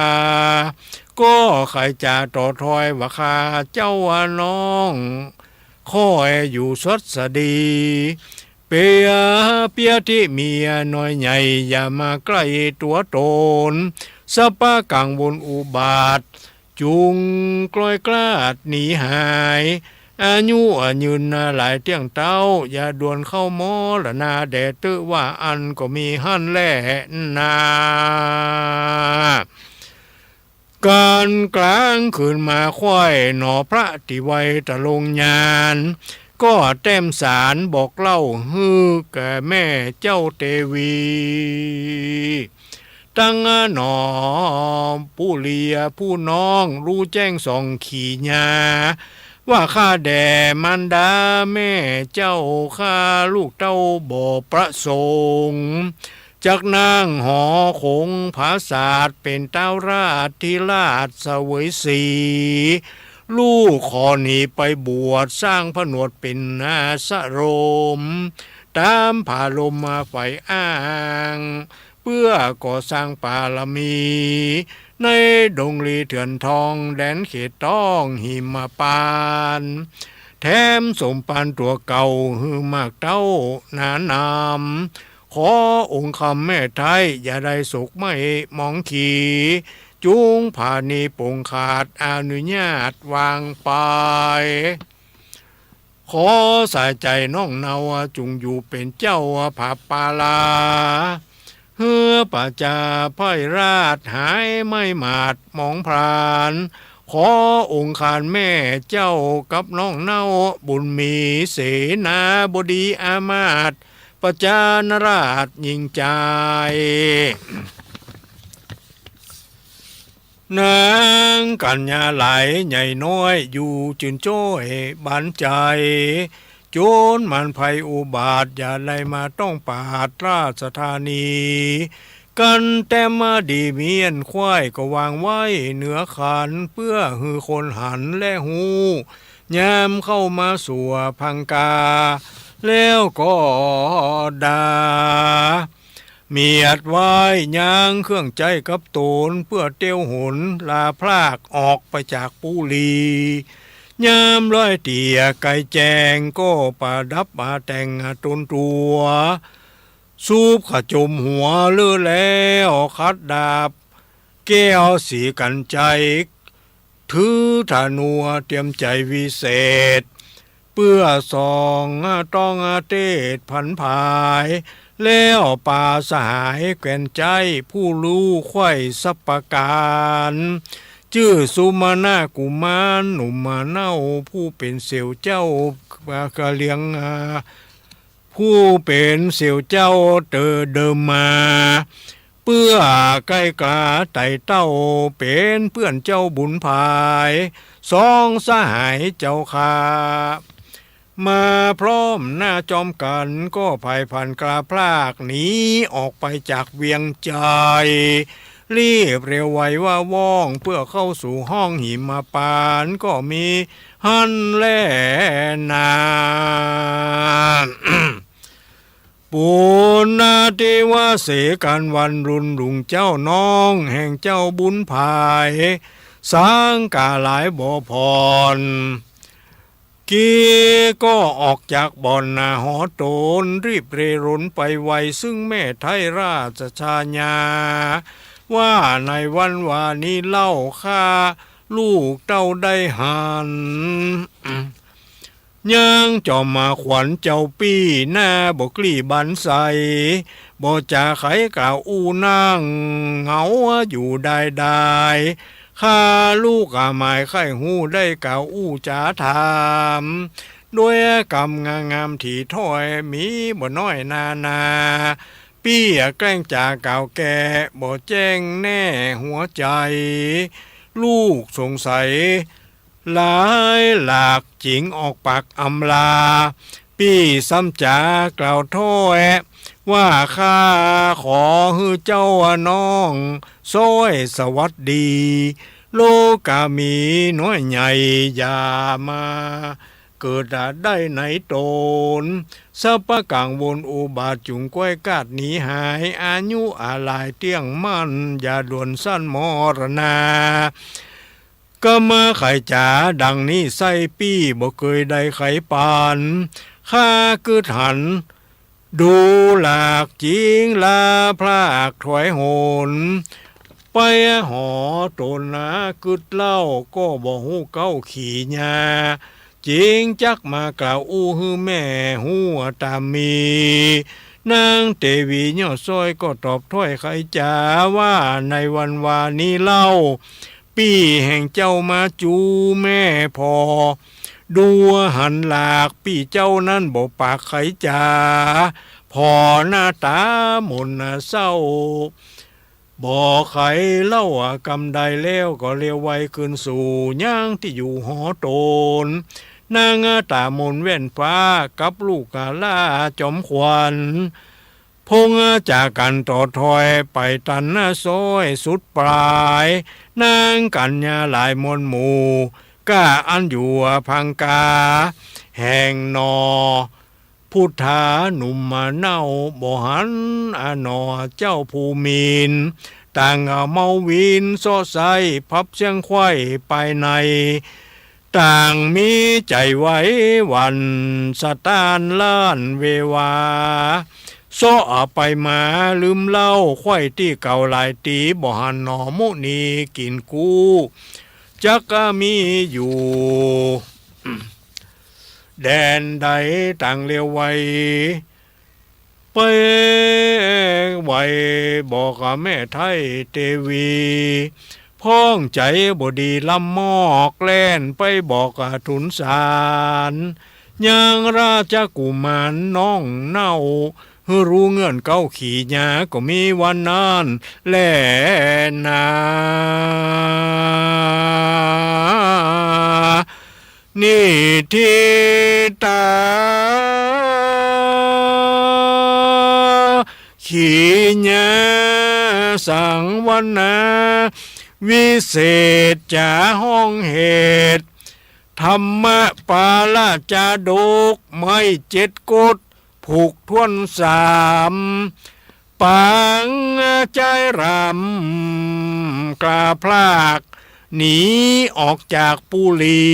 ก็ใค่จะต่อถ้อยว่า ข้าเจ้าน้อง ค่อยอยู่สวัสดี เปีย เปียที่เมียน้อยใหญ่ อย่ามาใกล้ตั๋วตน สัพพะกังวลอุบาท จุ่งกลอยกลาดหนีหาย อายุยืนหลายเตี้ยงเต๊า อย่าด่วนเข้ามรณาแด่ เต๊อะว่าอั้นก็มีหั้นแลนา กันกลางคืนมาไขว้หน่อพระตี้ไว้ตะลงยาน ก็แต้มสารบอกเล่าหื้อแก่แม่เจ้าเตวี ตังหน่อปุริยผู้น้อง ฮู้แจ้งส่องขี่ญา ว่าข้าแด่มารดาแม่เจ้า ข้าลูกเต้าบ่ประสงค์ จักนั่งหอคงผาสาท เป๋นเต๊าราชธิราชเสวยสี ลูกขอหนีไปบวช สร้างผนวดเป๋นอาสรม ต๋ามผาลมมาใฝ่อ้าง เปื้อก่อสร้างปารมี ในดงลีเถื่อนทอง แดนเขตต้องหิมปานต์ แถมสมปานตั๋วเก่า หื้อมากเต้าหนานำ ขอองค์คำแม่ไทย อย่าได้โศกไหม้หมองขี่ จุ่งผานีปงขาด อนุญาตวางไป ขอสายใจ๋น้องเนา จุ่งอยู่เป๋นเจ้าผาปาลา หื้อประจาไพร่ราช หายไหม้หมาดหมองพราน ขอองค์คานแม่เจ้ากับน้องเนา บุญมีเสนาบดีอามาตย์ ประจานราชยิ่งใจ๋ นางกัญญาหลายใหญ่น้อย อยู่จืนจ้อยบานใจ๋ โจ๋นหมานภัยอุบาท อย่าได้มาต้องปาดราชธานี กันแต๊มดีเมี้ยน ควายก็วางไว้เหนือขัน เปื้อหื้อคนหันและฮู้ ยามเข้ามาสู่พังกา แล้วก็ด่า เมียดไว้ยางเครื่องใจ๊กับต๋น เปื้อเตียวหนลาพลากออกไปจากปุรี ยามร้อยเตี้ยไกแจ้ง ก็ประดับมาแต่งต๋นตั๋ว สูบขจมหัวเลอะแล้ว ขัดดาบแก้วสีกัญชัย ถือธนูเตรียมใจ๋วิเศษ เปื้อส่องต้องเตศผันผาย แล้วปาสหายแควนใจ๊ ผู้ฮู้ใคว่สัพพะก๋าน จื้อสุมาณะกุมารหนุ่มมาเน่า ผู้เป๋นเสี่ยวเจ้า กะเลียง ผู้เป๋นเสี่ยวเจ้าเต๋อเดิมมา เปื้อใก้กาไต่เต้า เป๋นเปื้อนเจ้าบุญผาย สองสหายเจ้าข้า มาพร้อมหน้าจอมกั๋น ก็ผายผันกล้าพลากหนีออกไปจากเวียงไชย รีบเร็วไวว่าว่อง เปื้อเข้าสู่ห้องหิมพานต์ ก็มีหั้นแลนา ปุณณเทวเสกัณวันลุนลุงเจ้าน้อง แห่งเจ้าบุญผาย สังก๋าหลายบ่ผ่อน กี้ก็ออกจากบ่อนนาหอต๋น รีบเร่รนไปไว ซึ่งแม่ไท้ราชชายา ว่าในวันวานี้เล่า ข้าลูกเต้าได้หัน ยังจอมมาขวัญเจ้าปี้ หน้าบ่กลี้บันใส บ่จ๋าใขกล่าวอู้ นั่งเหงาอยู่ได้ได้ ข้าลูกอาหมายใค่ฮู้ ได้กล่าวอู้จ๋าถาม ด้วยกำงามๆ ถี่ถ้อย มีบ่น้อยนานา ปี้แกล้งจ๋ากล่าวแก่ บ่แจ้งแน่หัวใจ๋ ลูกสงสัย หลายหลากจึงออกปากอำลา ปี้ซ้ำจ๋ากล่าวถ้อย ว่าข้าขอหื้อเจ้าน้อง ซ้อยสวัสดี โลกามีน้อยใหญ่ อย่ามาเกิดได้ในต๋น สัพพะกังวลอุบาท จุ่งก้อยกาดหนีหาย อายุอาลายเตี้ยงมั่น อย่าด่วนสั้นมรณา กำมาไขจ๋าดังนี้ไส้ ปี้บ่เกยได้ไขปัน ข้ากึ๊ดหัน ดูหลากจึงลาพลากถอยหน ไปหอต๋นนากึ๊ดเล่า ก็บ่ฮู้เก๊าขี่ยา จึงจักมากล่าวอู้หื้อแม่ฮู้ต๋ามมี นางเตวียอดซ้อยก็ตอบถ้อยไขจ๋า ว่าในวันวานี้เล่า ปี้แห่งเจ้ามาจูแม่ผ่อ ดูหันหลากปี้เจ้านั้นบ่ปากไขจ๋า ผ่อหน้าต๋าหม่นเศร้า บ่ไขเล่ากำใด แล้วก็เลียวไวคืนสู่ยังตี้อยู่หอต๋น นางต๋าหม่นแว่นฟ้า กับลูกกาล้าจอมขวัญ พงจากกั๋นต่อถ้อย ไปตันหน้าซ้อยสุดปลาย นางกัญญาหลายมวลหมู่ ก้าอันอยู่พังกา แห่งหนอ พุทธาหนุ่มมาเน่า บ่หันอาหนอเจ้าผู้มีน ต่างเมาวินเซาะไส้ พับเสี้ยงไขว้ภายใน ต่างมีใจ๋ไหวหวั่น สะต้านล้านเววา เซาะไปมาลืมเล่า ไขว้ตี้เก่าหลายตี๋ บ่หันหนอมุนีกิ๋นกู้ จักมีอยู่ แดนใดต่างเลียวไว ไปไวบอกแม่ไท้เตวี พ่องใจ๋บ่ดีล้ำมอก แล่นไปบอกทูลสาร ยังราชกุมารน้องเน่า หื้อฮู้เงื่อนเก๊าขี่ยา ก็มีวันนั้นแลนา นิฏฐิตา ขีญา สังวนา วิเศษจ๋าฮ้องเหตุ ธรรมปาราจาดก ไม้เจ็ดกฎ ผูกถ้วนสาม ปางจายรำ กล้าพราก หนีออกจากปุรี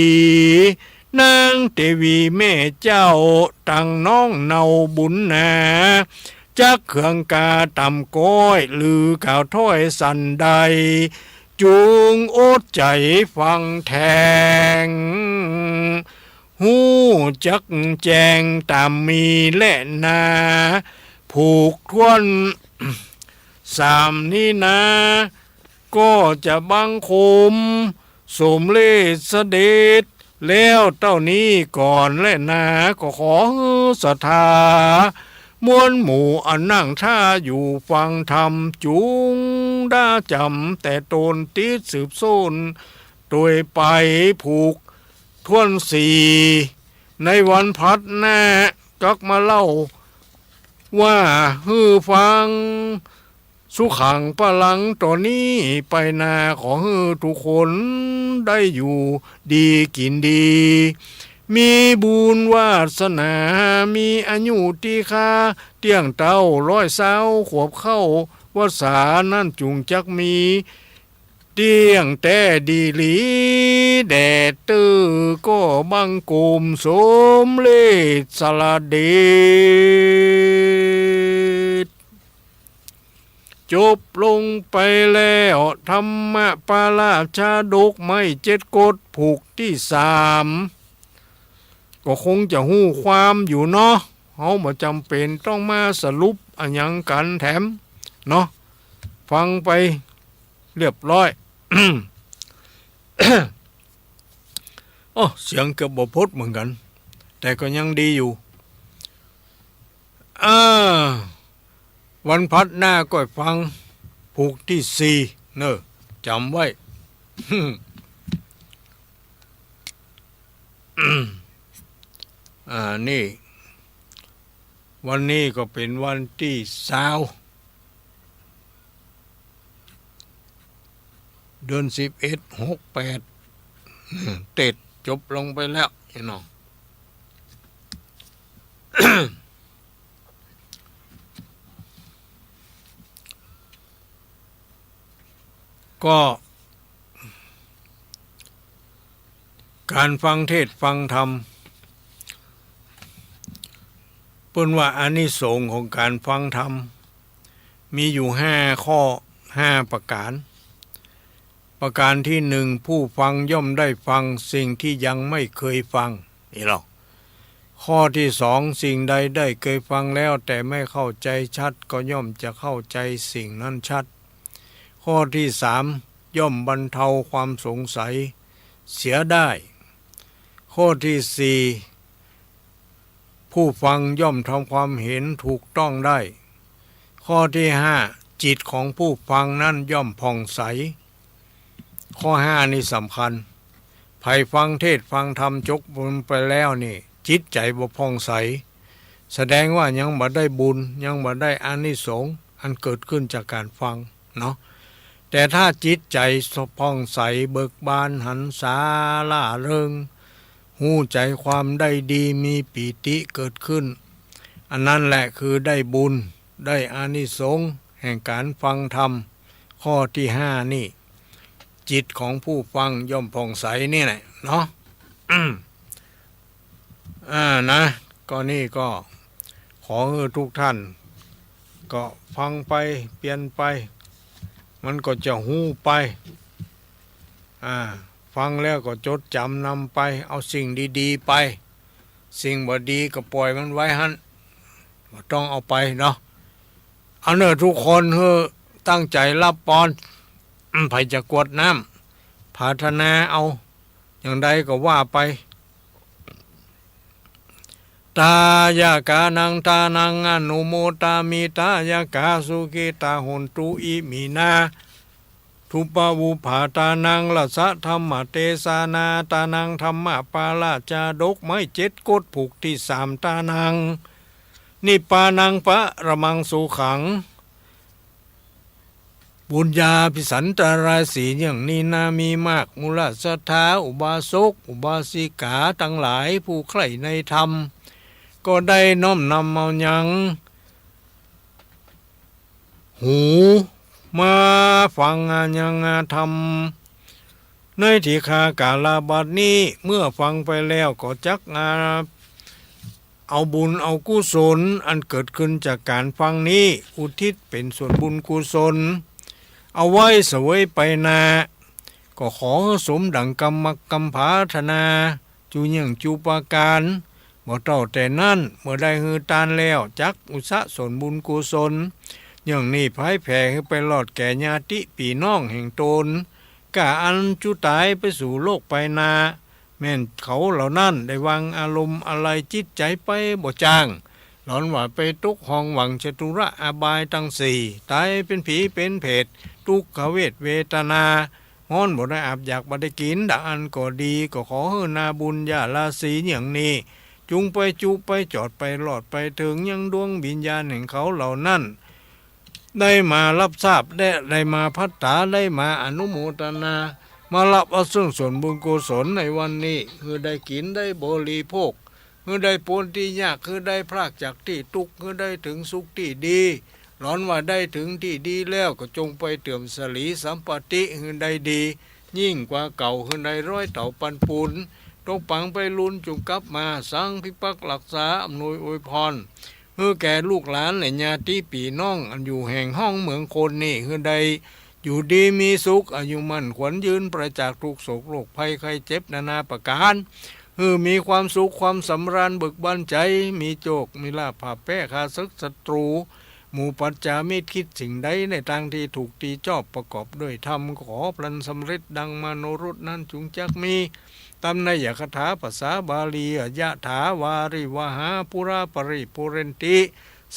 นางเตวีแม่เจ้า ตังน้องเนาบุญนา จักเคืองกาต่ำก้อย หรือกล่าวถ้อยสันใด จุ่งอดใจ๋ฟังแทง ฮู้จักแจ้งต๋ามมีแลนา ผูกถ้วนสามนี้นา ก็จะบังคมสมเร็จเสด็จแล้วเต้านี้ก่อนแลนา ก็ขอหื้อศรัทธามวลหมู่อันนั่งท่าอยู่ฟังธรรม จุ่งได้จ๋ำแต่ตนติดสืบส้น โดยไปผูกถ้วนสี่ ในวันพัดหน้ากักมาเล่าว่าหื้อฟัง สุขังปะลัง ต๋อนนี้ไปนา ขอหื้อทุกคนได้อยู่ดีกิ๋นดี มีบุญวาสนา มีอายุตี้คา เตี้ยงเต๊าร้อยซาวขวบเข้า วรรษานั้นจุ่งจักมี เตี้ยงแต๊ดีหลี แด่เต๊อ ก็บังคมสมเร็จสละเด็จ จบลงไปแล้ว ธรรมปาราจาดก ไม้เจ็ดกฎ ผูกตี้สาม ก็คงจะฮู้ความอยู่เนาะ เฮาบ่จ๋ำเป๋นต้องมาสรุปอะหยังกั๋นแถมเนาะ ฟังไปเรียบร้อย โอ้ เสียงเกือบบ่พดเหมือนกั๋น แต่ก็ยังดีอยู่ อ่า วันพัดหน้าก็ฟังผูกตี้สี่เน่อ จ๋ำไว้ อ่า นี่ วันนี้ก็เป๋นวันตี้ซาว เดือนสิบเอ็ด หกแปด เต็ดจบลงไปแล้วพี่น้อง ก็ ก๋านฟังเทศน์ฟังธรรม เปิ้นว่าอานิสงส์ของก๋านฟังธรรม มีอยู่ห้าข้อ ห้าประก๋าน ประก๋านตี้หนึ่ง ผู้ฟังย่อมได้ฟังสิ่งตี้ยังไม่เคยฟัง นี่หรอก ข้อตี้สอง สิ่งใดได้เคยฟังแล้ว แต่ไม่เข้าใจ๋ชัด ก็ย่อมจะเข้าใจ๋สิ่งนั้นชัด ข้อตี้สาม ย่อมบรรเทาความสงสัยเสียได้ ข้อตี้สี่ ผู้ฟังย่อมทำความเห็นถูกต้องได้ ข้อตี้ห้า จิตของผู้ฟังนั้นย่อมผ่องใส ข้อห้านี่สำคัญ ใผฟังเทศน์ฟังธรรมจบลงไปแล้วนี่ จิตใจ๋บ่ผ่องใส แสดงว่ายังบ่ได้บุญ ยังบ่ได้อานิสงส์อันเกิดขึ้นจากก๋านฟังเนาะ แต่ถ้าจิตใจ๋ผ่องใสเบิกบานหันษาร่าเริง ฮู้ใจ๋ความได้ดี มีปีติเกิดขึ้น อันนั้นแหละคือได้บุญ ได้อานิสงส์แห่งก๋านฟังธรรม ข้อตี้ห้านี่ จิตของผู้ฟังย่อมผ่องใสนี่แหละเนาะ อ่า นะ ก็นี่ก็ขอหื้อทุกท่าน ก็ฟังไป เปียรไป มันก็จะฮู้ไป อ่า ฟังแล้วก็จดจ๋ำนำไป เอาสิ่งดีๆ ไป สิ่งบ่ดีก็ป่อยมันไว้หั้น บ่ต้องเอาไปเนาะ เอาเน่อทุกคนหื้อตั้งใจ๋ฮับปอน อืม ใผจะกรวดน้ำ ผาถนาเอา อย่างใดก็ว่าไป ทายกานังทานังอนุโมทามิ ทายกาสุขิตาโหนตุ อิมินา ทุปปะปุพพาตานัง รสธรรมเตสนาตานัง ธัมมปาราจาดก ไม้เจ็ดกฎผูกตี้สามตานัง นิพพานังปรมังสุขัง ปุญญาภิสันตรายสี่อย่างนี้นา มีมาก มูลศรัทธา อุบาสก อุบาสิกาตังหลาย ผู้ใคร่ในธรรม ก็ได้น้อมนำเอายัง หูมาฟังยังธรรม ในทีฆากาลบัดนี้ เมื่อฟังไปแล้วก็จัก เอาบุญเอากุศลอันเกิดขึ้นจากก๋านฟังนี้ อุทิศเป๋นส่วนบุญกุศล เอาไว้เสวยไปนา ก็ขอหื้อสมดั่งกำมักกำผาถนา จุเยื่องจุประก๋าน บ่เต้าแต่นั้น เมื่อได้หื้อตานแล้ว จักอุทิศส่วนบุญกุศล อย่างนี้ผายแผ่หื้อไปรอดแก่ญาติปี้น้องแห่งตน ก้าอันจุต๋ายไปสู่โลกไปนา แม่นเขาเหล่านั้นได้วางอารมณ์อาลัยจิตใจ๋ไปบ่จ้าง หลอนว่าไปตกห้องหว่างจตุระอบายตังสี่ ต๋ายเป๋นผีเป๋นเปรต ตุ๊กขเวทเวทนา ฮ้อนบ่ได้อาบ อยากบ่ได้กิ๋น ดังอั้นก็ดี ก็ขอหื้อนาบุญญาราศีอย่างนี้ จุงไปจุไปจอดไปรอดไปเถิงยังดวงวิญญาณแห่งเขาเหล่านั้น ได้มาฮับทราบ ได้ ได้มาภัตตา ได้มาอนุโมทนา มาฮับเอาซึ่งส่วนบุญกุศลในวันนี้ หื้อได้กิ๋นได้บริโภค หื้อได้ป๊นตี้ยาก หื้อได้พรากจากตี้ตุ๊กข์ หื้อได้เถิงสุขตี้ดี หลอนว่าได้เถิงตี้ดีแล้ว ก็จงไปเติมสรีสัมปัตติ หื้อได้ดียิ่งกว่าเก่า หื้อได้ร้อยเต้าปันปูน ตกปังไปลุนจุงกลับมา สังพิปักษ์รักษา อำนวยอวยพร หื้อแก่ลูกหลานและญาติปี้น้อง อันอยู่แห่งห้องเมืองคนนี้ หื้อได้อยู่ดีมีสุข อายุมั่นขวัญยืน ปราศจากทุกข์โศกโรคภัยไข้เจ็บนานาประก๋าน หื้อมีความสุขความสำราญเบิกบานใจ๋ มีโจคมีลาภ ผ่าแพ้ข้าศึกศัตรู หมู่ปัจจามิตร คิดสิ่งใดในตางตี้ถูกตี้ชอบ ประกอบด้วยธรรม ขอพลันสำเร็จดังมโนรสนั้นจุงจักมี ต๋ามไนยคาถาภาษาบาลี ยะถาวาริวหาปูราปะริปูเรนติ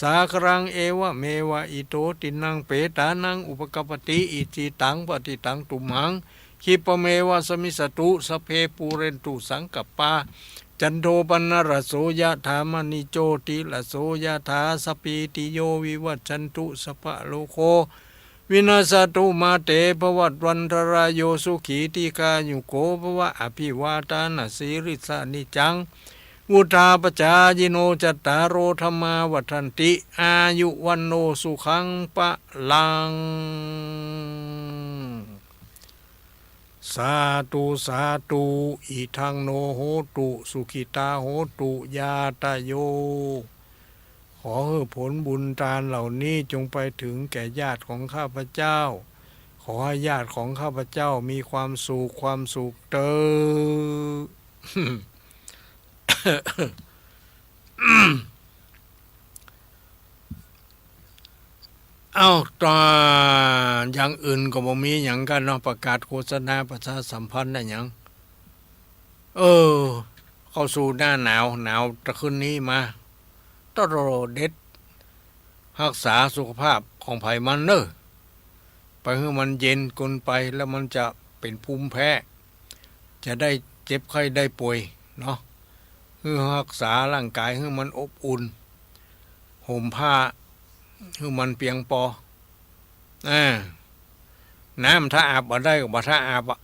สาคารัง เอวะเมวะ อิโตตินังเปตานัง อุปกัปปติ อิจฉิตัง ปะฏิตัง ตุมหัง ขิปปะเมวะ สะมิชฌะตุ สัพเพ ปูเรนตุ สังกัปปา จันโท ปันนะระโส ยะถา มะณิ โชติระโส ยะถา สัพพีติโย วิวัชชันตุ สัพพะโรโค วินัสสะตุ มาเต ภวัตวันตะราโย สุขี ทีฆายุโก ภวะ อภิวาทานะสีลิสสะ นิจจัง วุฑฒาปะจายิโน จัตตาโร ธัมมา วัฑฒันติ อายุ วัณโณ สุขัง พะลัง สาธุ สาธุ อิทัง โน โหตุ สุขิตา โหตุ ญาตะโย ขอหื้อผลบุญตานเหล่านี้จงไปเถิงแก่ญาติของข้าพเจ้า ขอหื้อญาติของข้าพเจ้ามีความสุข ความสุขเต๊อะ เอ้า ต่อ อย่างอื่นก็บ่มีหยังกั๋นเนาะ ประกาศโฆษณาประชาสัมพันธ์อะหยัง เออ เข้าสู่หน้าหนาว หนาวตะคืนนี้มา ต้องเด็ด ฮักษาสุขภาพของใผมันเน่อ ไปหื้อมันเย็นเกินไปแล้วมันจะเป๋นภูมิแพ้ จะได้เจ็บไข้ได้ป่วยเนาะ หื้อฮักษาร่างก๋ายหื้อมันอบอุ่น ห่มผ้าหื้อมันเปียงปอ อ่า น้ำถ้าอาบบ่ได้ก็บ่ถ้าอาบอะ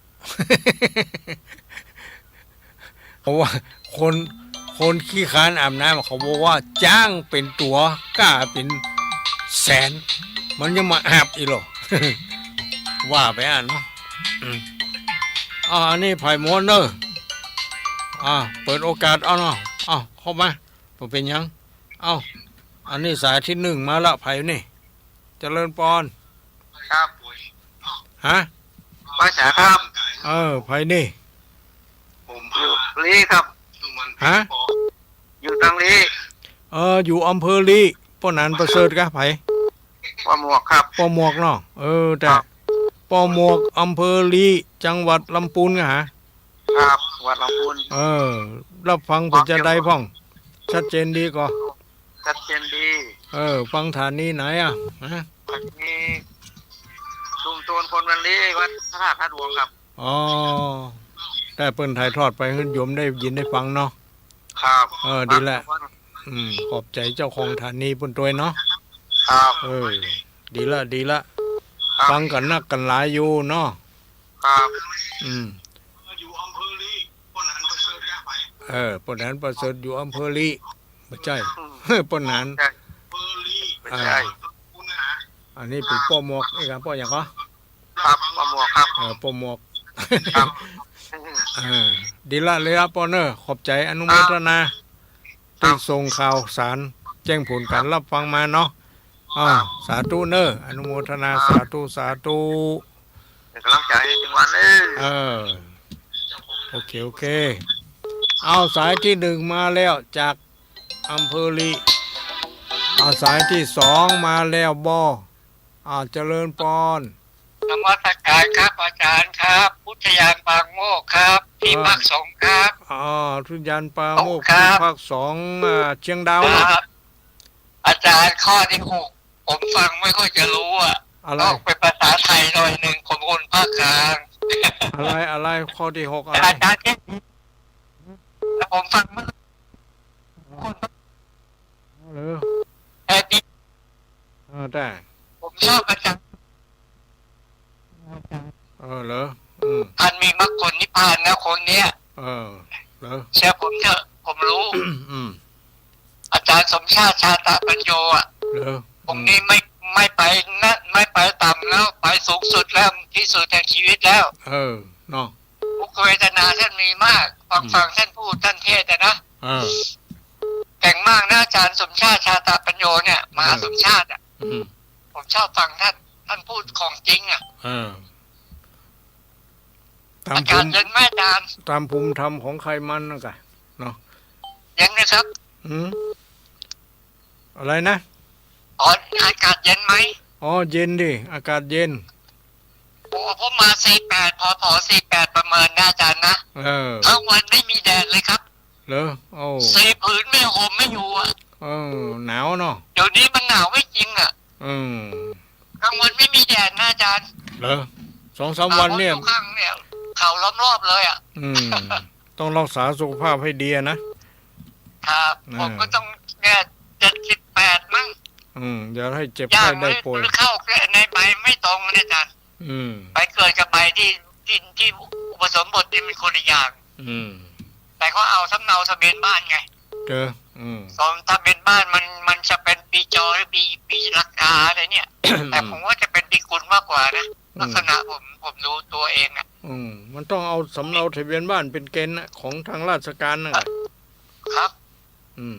เพราะว่าคน คนขี้คร้านอาบน้ำ เขาบอกว่าจ้างเป๋นตั๋วก้าเป๋นแสน มันยังมาอาบอีกเหรอ ว่าไปอะเนาะ อืม อ่า อันนี้ไผหมดเน่อ อ่า เปิดโอกาสเอาเนาะ เอาเข้ามา บ่เป๋นหยัง เอ้า อันนี้สายที่หนึ่งมาละ ไผนี่ เจริญปอน ครับ ฮะ ภาษาครับ เออ ไผนี่ ผมอยู่ลี้ครับ ฮะ อยู่ตังลี้ เออ อยู่อำเภอลี้ ป้อหนานประเสริฐกะ ไผ ป้อหมวกครับ ป้อหมวกเนาะ เออ แต่ ครับ ป้อหมวก อำเภอลี้ จังหวัดลำพูนกะฮะ ครับ วัดลำพูน เออ รับฟังเป๋นจาใดพ่อง ชัดเจนดีก่อ ชัดเจนดี เออ ฟังสถานีไหนอะ ฮะ สถานีชุมช โดนคนวันนี้วัดพระธาตุท่าหลวงครับ อ๋อ แต่เปิ้นถ่ายทอดไปหื้อโยมได้ยินได้ฟังเนาะ ครับ เออ ดีแล้ว อืม ขอบใจ๋เจ้าของสถานีเปิ้นตวยเนาะ ครับ เออ ดีละ ดีละ ครับ ฟังกั๋นนักกั๋นหลายอยู่เนาะ ครับ อืม เออ ป้อหนานประเสริฐอยู่อำเภอลี้ บ่ใจ้ อืม ป้อหนาน ใจ้ บ่ใจ้ อ่า อันนี้เป๋นป้อหมวก เอ๊ะ ป้อหยังก็ ครับ ป้อหมวกครับ เออ ป้อหมวก ครับ เออ ดีละเลยครับป้อเนอะ ขอบใจ๋ อนุโมทนา ครับ ตี้ส่งข่าวสารแจ้งผลก๋านรับฟังมาเนาะ อ่า สาธุเนอะ อนุโมทนา สาธุ สาธุ เป๋นก๋ำลังใจ๋หื้อตึงวันเนอะ เออ โอเค โอเค เอาสายตี้หนึ่งมาแล้วจากอำเภอลี้ เอาสายตี้สองมาแล้วบ่ อ่า เจริญปอน นมัสก๋านครับอาจ๋ารย์ครับ อุทยานปางโมกข์ครับ ตี้ อ่า พักสงฆ์ครับ อ่า อุทยานปางโมกข์ ครับ ตี้พักสงฆ์ อ่า เชียงดาวเนาะ ครับ อาจ๋ารย์ ข้อตี้หก ผมฟังไม่ค่อยจะรู้อะ อะไร ต้องเป๋นภาษาไทยหน่อยนึ่ง ผมคนภาคกลาง อะไร อะไร ข้อตี้หก อะไร อาจ๋ารย์ ผมฟังไม่ คน เหรอ แต่ดี เออ แต่ ผมชอบอาจ๋ารย์ เออ เหรอ อืม ท่านมีมรรคผลนิพพานนะคนเนี้ย เออ เหรอ เชื่อผมเถอะ ผมรู้ อืม อาจ๋ารย์สมชาติ ชาตะปัญโญอะ เหรอ องค์นี้ อืม ไม่ ไม่ไปนะ ไม่ไปต่ำแล้ว ไปสูงสุดแล้ว ที่สุดแห่งชีวิตแล้ว เออ เนาะ ทุกขเวทนาท่านมีมาก ฟัง อืม ฟังท่านพูด ท่านเทศน์อะนะ เออ เก่งมากนะ อาจ๋ารย์สมชาติ ชาตะปัญโญเนี่ย มหา เออ สมชาติอะ อืม ผมชอบฟังท่าน ท่านพูดของจริงอะ เออ ต๋าม อากาศ ภูมิ เย็นไหมอาจ๋ารย์ ต๋ามภูมิธรรมของใครมันนั่นกะ เนาะ เย็นนะครับ อืม อะไรนะ อ๋อ อากาศเย็นไหม อ๋อ เย็นดิ อากาศเย็น โอ้ ผมมาสี่แปด พ.ศ. สี่แปด ประเมินนะอาจ๋ารย์นะ เออ ทั้งวันไม่มีแดดเลยครับ เหรอ โอ้ สี่ผืนไม่ห่มไม่อยู่อะ เออ หนาวเนาะ เดี๋ยวนี้มันหนาวไม่จริงอะ อืม กลางวันไม่มีแดดนะอาจ๋ารย์ เหรอ สองสามวันเนี่ย หนาวอยู่ข้างเนี่ย เขาล้อมรอบเลยอะ อืม ต้องรักษาสุขภาพให้ดีอะนะ ครับ อ่า ผมก็ต้องเนี่ย เจ็ดสิบแปด มั้ง อืม อย่าหื้อเจ็บไข้ได้ป่วย อย่างหรือเข้าในใบไม่ตรงเนี่ยอาจ๋ารย์ อืม ใบเกิดกับใบตี้ ตี้ ตี้อุปสมบทนี่มันคนละอย่าง อืม แต่เขาเอาสำเนาทะเบียนบ้านไง เจอ อืม สอง ทะเบียนบ้านมัน มันจะเป๋นปีจอหรือปี ปีละกาอะไรเนี่ย แต่ผมว่าจะเป๋นปีกุลมากกว่านะ อืม ลักษณะผม ผมดูตัวเองอะ อืม มันต้องเอาสำเนาทะเบียนบ้านเป๋นเกณฑ์นะ ของตางราชการน่ะ ครับ อืม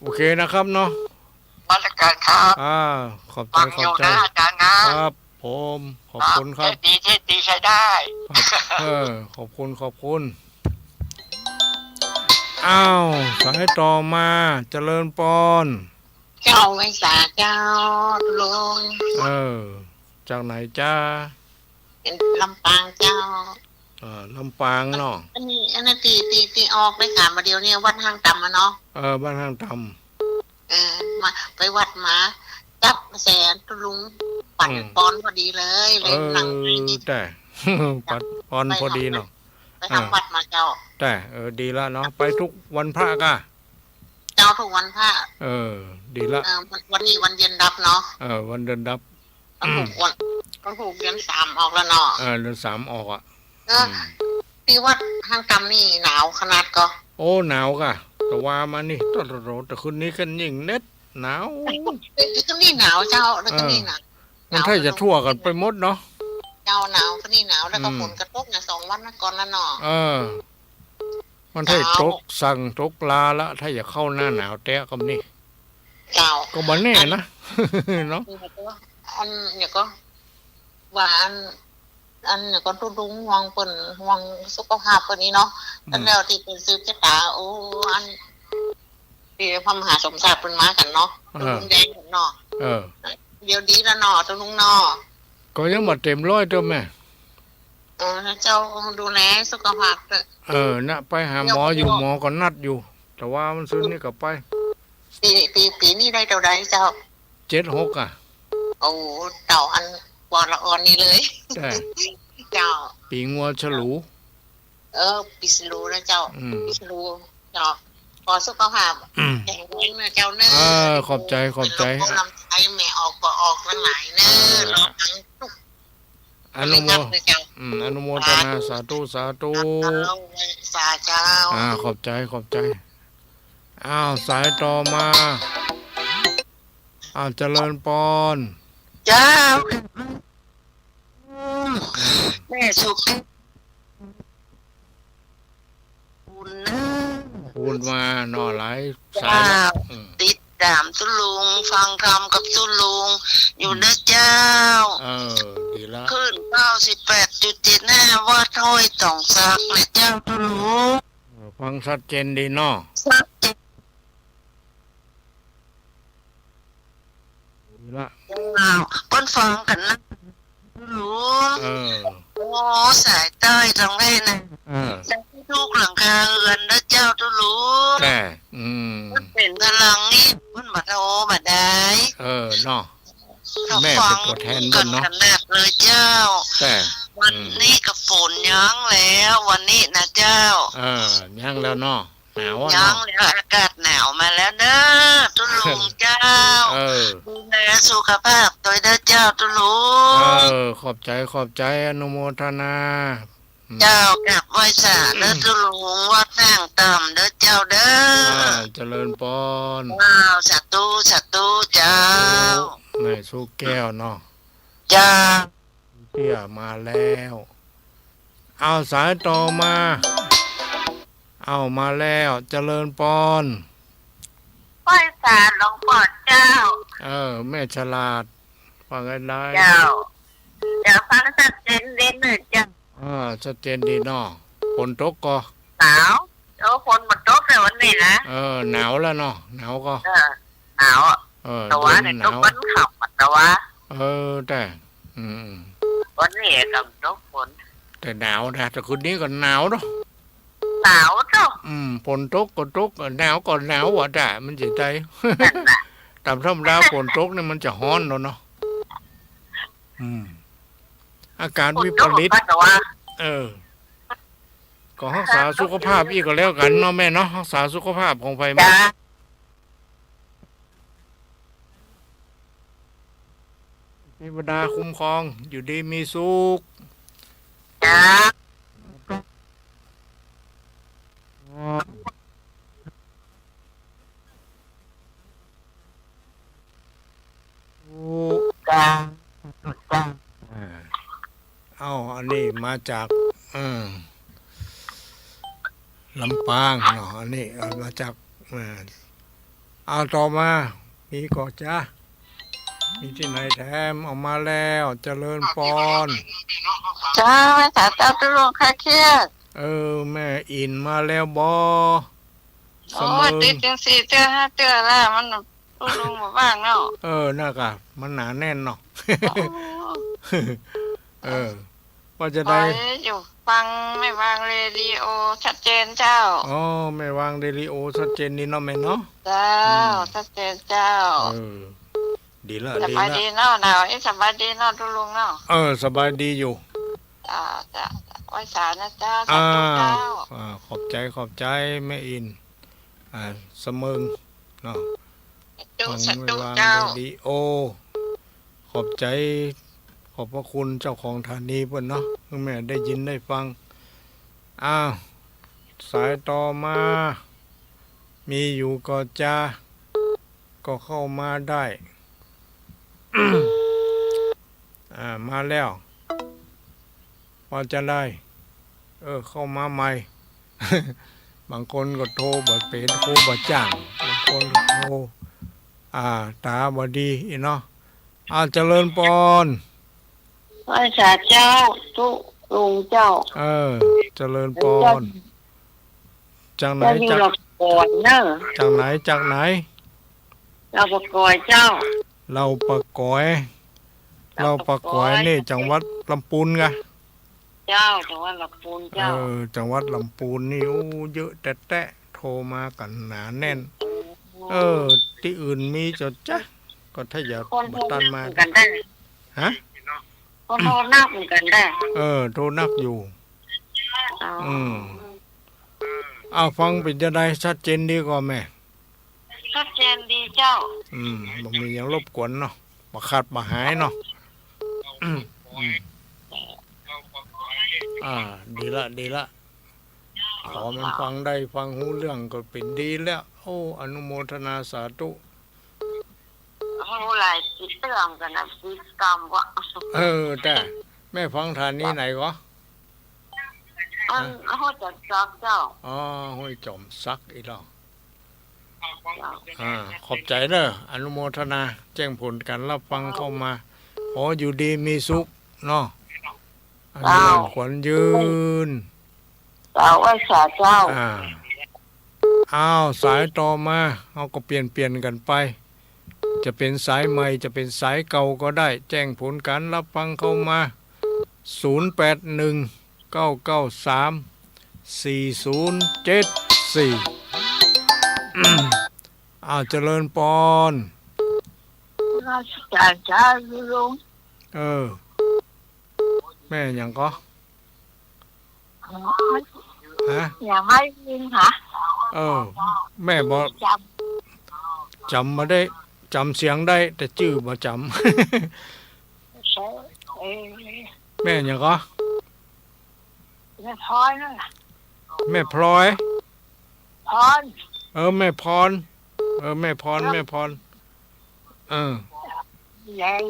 โอเคนะครับเนาะ นมัสก๋านครับ อ่า ขอบใจ๋ ฟังอยู่ ขอบใจ๋ นะอาจ๋ารย์นะ ครับผม ขอบคุณครับ ครับ เทศน์ดี เทศน์ดีใช้ได้ ครับ เออ ขอบคุณ ขอบคุณ อ้าว สายต่อมา เจริญปอน เจ้า ไหว้สาเจ้าลุง เออ จากไหนจ๊ะ ลำปางเจ้า เออ ลำปางเนาะ อันนี้ อันนั้นตี้ ตี้ ตี้ออกรายก๋านมาเดี๋ยวนี้ วัดห้างต่ำอะเนาะ เออ วัดห้างต่ำ เออ มา ไปวัดมา จับแสงตุลุง ปัด อืม ปอนพอดีเลย เลย เออ นั่งไปนี่ แต่ ปัดปอนพอดีเนาะ ไปทำวัดมาเจ้า แต่ เออ ดีละเนาะ ไปทุกวันพระก่ะ เจ้า ทุกวันพระ เออ ดีละ เออ วัน วันนี้วันเดือนดับเนาะ เออ วันเดือนดับ วันถูก วัน วันถูกเดือนสามออกแล้วเนาะ เออ เดือนสามออกอะ เออ อืม ตี้วัดห้างต่ำนี่หนาวขนาดก่อ โอ้ หนาวก่ะ แต่ว่ามานี่ โตะโตะ แต่คืนนี้ก็ยิ่งเน็ดหนาว เออ คืนนี้หนาวเจ้า แล้วก็นี่หนาว เออ มันถ้าจะทั่วกั๋นไปหมดเนาะ เจ้า หนาว คืนนี้หนาว แล้วก็ อืม ฝนก็ตกเนี่ยสองวันก่อนแล้วเนาะ เออ มันถ้าตกสั่งตกลาละ ถ้าจะเข้าหน้าหนาวแต๊กำนี้ เจ้า ก็บ่แน่นะ เนาะ อัน เนี่ยก็ ว่าอัน อันเนี่ยก็ตุลุงห่วงเปิ้น ห่วงสุขภาพเปิ้นนี่เนาะ อืม อันแล้วตี้เปิ้นสืบจะต๋า โอ้ อัน ตี้พระมหาสมศักดิ์เปิ้นมากั๋นเนาะ เออ ตุลุงแดงกั๋นเนาะ เออ เดี๋ยวดีแล้วเนาะ ตุลุงเนาะ ก็ยังบ่เต็มร้อยเตื้อแม่ เออ เจ้าดูแลสุขภาพเต๊อะ เออ นะ ไปหาหมออยู่ เดี๋ยว หมอก็นัดอยู่ แต่ว่ามันซื่นนี่ก็ไป ปี ปี ปี๋นี้ได้เต้าใดเจ้า เจ็ดหก อ่ะ โอ้ เต้าอันปอละอ่อนนี่เลย จ้ะ เจ้า ปีงัวฉลู เออ ปีฉลูนะเจ้า อืม ปีฉลู เจ้า ขอสุขภาพ อืม แข็งแรงนะเจ้าเนอะ เออ ขอบใจ๋ ขอบใจ๋ ลำไส้แม่ออกก็ออกหลายๆเนอะ เออ รอฟังทุก อนุโม เจ้า อืม อนุโมทนา สาธุ สาธุ สาธุ สาธุเจ้า อ่า ขอบใจ๋ ขอบใจ๋ อ้าว สายต่อมา อ้าว เจริญปอน เจ้า แม่สุข บุญนะ พูดมาเนาะ หลายสายละ เจ้า อืม ติดต๋ามตุ๊ลุง ฟังธรรมกับตุ๊ลุง อยู่ อืม นะเจ้า เออ ดีละ คลื่น เก้าสิบแปดจุดเจ็ดห้า วัดห้วยต๋องสักนะเจ้าตุ๊ลุง เออ ฟังชัดเจนดีเนาะ ชัดเจน ดีละ อ้าว เปิ้นฟังกั๋นนะตุ๊ลุง เออ โอ้ สายใต้ตังแว่นนะ เออ ทุกหลังคาเฮือนนะเจ้าตุ๊ลุง แต่ อืม เปิ้นเป๋นพลังนี่ เปิ้นบ่โทรบ่ได้ เออ เนาะ แม่เป๋นตั๋วแทนเปิ้นเนาะ ขะฟังกั๋นขนาดเลยเจ้า แต่ วันนี้ก็ฝนยั้งแล้ว วันนี้นะเจ้า เออ ยั้งแล้วเนาะ หนาวอะเนาะ ยั้งแล้ว อากาศหนาวมาแล้วเน้อตุ๊ลุงเจ้า เออ ดูแลสุขภาพตวยเน้อเจ้าตุ๊ลุง เออ ขอบใจ๋ ขอบใจ๋ อนุโมทนา อืม เจ้า กราบไหว้สาเน้อตุ๊ลุง วัดห้างต่ำเน้อเจ้าเน้อ อ่า เจริญปอน เจ้า สาธุ สาธุเจ้า แม่สุแก้วเนาะ เจ้า เตี้ยมาแล้ว เอาสายต่อมา เอามาแล้ว เจริญปอน ไหว้สาหลวงพ่อเจ้า เออ แม่ฉลาด ว่าไงได้ เจ้า เจ้า ฟังชัดเจนดีเน้อเจ้า เออ ชัดเจนดีเนาะ ฝนตกก่อ หนาว โอ้ ฝนบ่ตกเลยวันนี้นะ เออ หนาวแล้วเนาะ หนาวก่อ เออ หนาวอะ เออ ตะวันเนี่ย เย็นหนาว ตกวันค่ำอะ ตะวัน เออ แต่ อืม วันนี้ก็ตกฝน แต่หนาวนะ แต่คืนนี้ก็หนาวเนาะ หนาวเจ้า อืม ฝนตกก็ตก หนาวก็หนาวอะ แต่มันจะได้ นั่นน่ะ ต๋ามธรรมดาฝนตกเนี่ยมันจะฮ้อนแล้วเนาะ อืม อาการวิปริต ฝนตกก็ตะวัน เออ ก็ฮักษาสุขภาพอี้ก็แล้วกั๋นเนาะแม่เนาะ ฮักษาสุขภาพของใผมา จ้า เทวดาคุ้มครอง อยู่ดีมีสุข จ้า จ้า จ้า อ่า เอ้า อันนี้มาจาก อืม ลำปางเนาะ อันนี้ เอามาจาก อ่า เอาต่อมา มีก่อจ๊ะ มีตี้ไหนแถม เอามาแล้ว เจริญปอน จ้า ไหว้สาเจ้าตุ๊ลุง คลายเครียด เออ แม่อินมาแล้วบ่ โอ้ย เสมอ ติดจังสี่เตื้อห้าเตื้อละ มันตุ๊ลุงบ่ว่างเนาะ เออ นั่นกะ มันหนาแน่นเนาะ โอ้ เออ ว่าจะได้ คอยอยู่ฟังแม่วางเรดิโอชัดเจนเจ้า อ๋อ แม่วางเรดิโอชัดเจนดีเนาะแม่เนาะ เจ้า อืม ชัดเจนเจ้า เออ ดีละ สบายดีเนาะ ดีละ หนาว เอ๊ะ สบายดีเนาะตุ๊ลุงเนาะ เออ สบายดีอยู่ จ้า จ้า จ้า ไหว้สานะเจ้า สาธุเจ้า อ่า อ่า ขอบใจ๋ ขอบใจ๋แม่อิน อ่า เสมิง เนาะ สาธุ ฟัง สาธุ แม่วาง เจ้า เรดิโอ ขอบใจ๋ ขอบพระคุณเจ้าของสถานีเปิ้นเนาะ แม่ได้ยินได้ฟัง อ้าว สายต่อมา มีอยู่ก่อจ๊ะ ก็เข้ามาได้ อ่า มาแล้ว ว่าจะได้ เออ เข้ามาใหม่ บางคนก็โทรบ่เป๋น โทรบ่จ้าง บางคนก็โทร อ่า ต๋าบ่ดีอี้เนาะ อ่า เจริญปอน ไหว้สาเจ้าตุ๊ลุงเจ้า เออ เจริญปอน เจ้า จากไหน เจ้าอยู่ จาก ลาวปะก๋อยเนอะ จากไหน จากไหน ลาวปะก๋อยเจ้า ลาวปะก๋อย ลาวปะก๋อย ลาวปะก๋อยนี่จังหวัดลำปูนกะ เจ้า จังหวัดลำปูนเจ้า เออ จังหวัดลำปูนนี่ โอ้ เยอะแต๊ๆ โทรมากั๋นหนาแน่น เออ ตี้อื่นมีเจ้าจ๊ะ ก็ถ้าอยาก คนโทร บ่ตันมา นักเหมือนกั๋นได้ ฮะ คนโทรนักเหมือนกั๋นได้ เออ โทรนักอยู่ อ๋อ อืม เอาฟังเป๋นจาใด ชัดเจนดีก่อแม่ ชัดเจนดีเจ้า อืม บ่มีหยังรบกวนเนาะ บ่ขาดบ่หายเนาะ อืม อืม อ่า ดีละ ดีละ ขอมันฟังได้ ฟังฮู้เรื่องก็เป๋นดีแล้ว โอ้ อนุโมทนาสาธุ ฮู้หลายสิบเรื่องกั๋นนะ สิบกำวะ เออ แต่แม่ฟังฐานีไหนก่อ อัน ฮะ ห้วยจอมสักเจ้า อ๋อ ห้วยจอมสักอีกแล้ว เจ้า อ่า ขอบใจ๋เน้อ อนุโมทนา แจ้งผลก๋านรับฟังเข้ามา ขออยู่ดีมีสุขเนาะ อายุ เจ้า มั่นขวัญยืน เจ้า ไหว้สาเจ้า อ่า อ้าว สายต่อมา เฮาก็เปลี่ยนๆ กั๋นไป จะเป๋นสายใหม่ จะเป๋นสายเก่าก็ได้ แจ้งผลก๋านรับฟังเข้ามา ศูนย์แปดหนึ่ง เก้าเก้าสาม สี่ศูนย์เจ็ดสี่ อ้าว เจริญปอน นมัสก๋านเจ้าลุง เออ แม่หยังก่อ อ๋อ ฮะ ยังไม่ได้ยินค่ะ เออ แม่บ่ จ๋ำ จ๋ำบ่ได้ จ๋ำเสียงได้ แต่จื้อบ่จ๋ำ เออ แม่หยังก่อ แม่พลอยนั่นน่ะ แม่พลอย พร เออ แม่พร เออ แม่พร เออ แม่พร เออ แหลง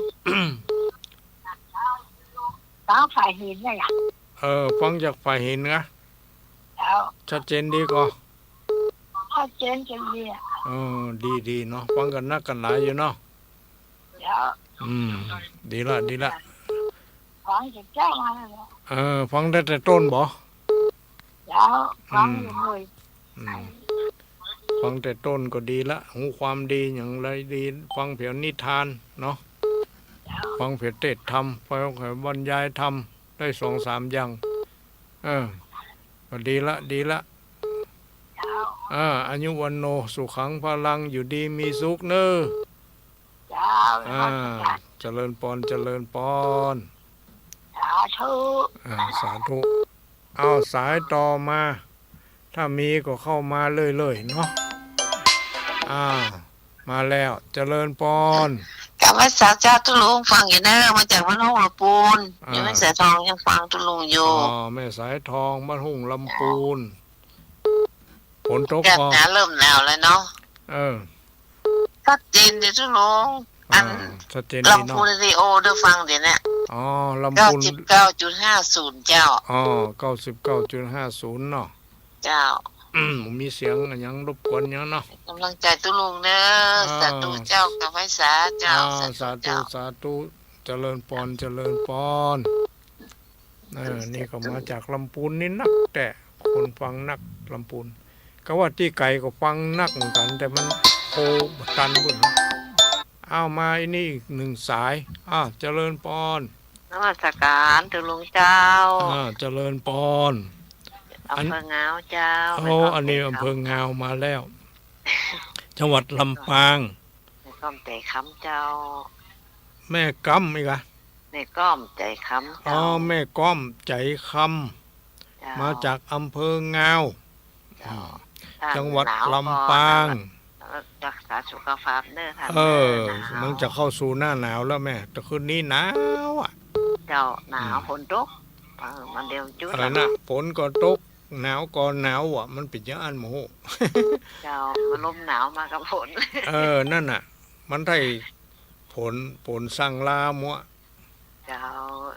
ฟังฝ่ายหินเนี่ย เออ ฟังจากฝ่ายหินนะ เจ้า ชัดเจนดีก่อ ชัดเจนจริงดีอะ เออ ดีๆ เนาะ ฟังกั๋นนักกั๋นหนาอยู่เนาะ เจ้า อืม ดีละ ดีละ ฟังจากเจ้ามาแล้ว เออ ฟังได้แต่ต้นบ่ เจ้า ฟังอยู่เลย อืม ฟังแต่ต้นก็ดีละ ฮู้ความดีหยังใดดี ฟังเผียนิทานเนาะ เจ้า ฟังเผียเตสน์ธรรม ฟังเผียบรรยายธรรม ได้สองสามอย่าง เออ ก็ดีละ ดีละ เจ้า อ่า อายุวัณโณ สุขัง พลัง อยู่ดีมีสุขเน้อ เจ้า อ่า นมัสก๋าน เจริญปอน เจริญปอน สาธุ อ่า สาธุ เอาสายต่อมา ถ้ามีก็เข้ามาเรื่อยๆ เนาะ อ่า มาแล้ว เจริญปอน กราบไหว้สาเจ้าตุ๊ลุง ฟังอยู่เน้อ มาจากบ้านห้วยลำปูน อ่า ยังไม่สายทองยังฟังตุ๊ลุงอยู่ อ๋อ แม่สายทอง บ้านห้วยลำปูน ฝนตก อากาศ บ่ หนาว เริ่มหนาวแล้วเนาะ เออ ชัดเจนดีตุ๊ลุง อัน อ่า ชัดเจนดีเนาะ ลำพูนเรดิโอได้ฟังเดี๋ยวนี้ อ๋อ ลำพูน เก้าสิบเก้าจุดห้าศูนย์ เจ้า อ๋อ เก้าสิบเก้าจุดห้าศูนย์ เนาะ เจ้า อืม มีเสียงอะหยังรบกวนหยังเนาะ ก๋ำลังใจ๋ตุ๊ลุงเน้อ อ่า สาธุเจ้า กราบไหว้สาเจ้า อ่า สาธุ สาธุ เจ้า สาธุ เจริญปอน เจริญปอน เออ นี่ก็มาจากลำพูนนี่นักแต๊ คนฟังนักลำพูน ก็ว่าตี้ไก๋ก็ฟังนักเหมือนกั๋น แต่มันโทรบ่ตันบุ่น เอามาอันนี้อีกหนึ่งสาย อ้าว เจริญปอน นมัสก๋านตุ๊ลุงเจ้า อ่า เจริญปอน อำเภองาวเจ้า โอ้ แม่กล้อม อันนี้อำเภองาวมาแล้ว จังหวัดลำปาง แม่กล้อมใจ๋คำเจ้า แม่กล้อมอีกอะ แม่กล้อมใจ๋คำเจ้า อ๋อ แม่กล้อมใจ๋คำ เจ้า มาจากอำเภองาว เจ้า อืม จังหวัดลำปาง รักษาสุขภาพเน้อท่าน เออ หนาว มันจะเข้าสู่หน้าหนาวแล้วแม่ แต่คืนนี้หนาวอะ เจ้า หนาว อืม ฝนตก เออ มันเดี๋ยวจุด อะไรนะ ฝนก็ตก หนาวก็หนาวอะ มันเป๋นอย่างอั้นบ่ฮู้ เจ้า มันลมหนาวมากับฝน เออ นั่นน่ะ มันได้ผล ผลสั่งลามัว เจ้า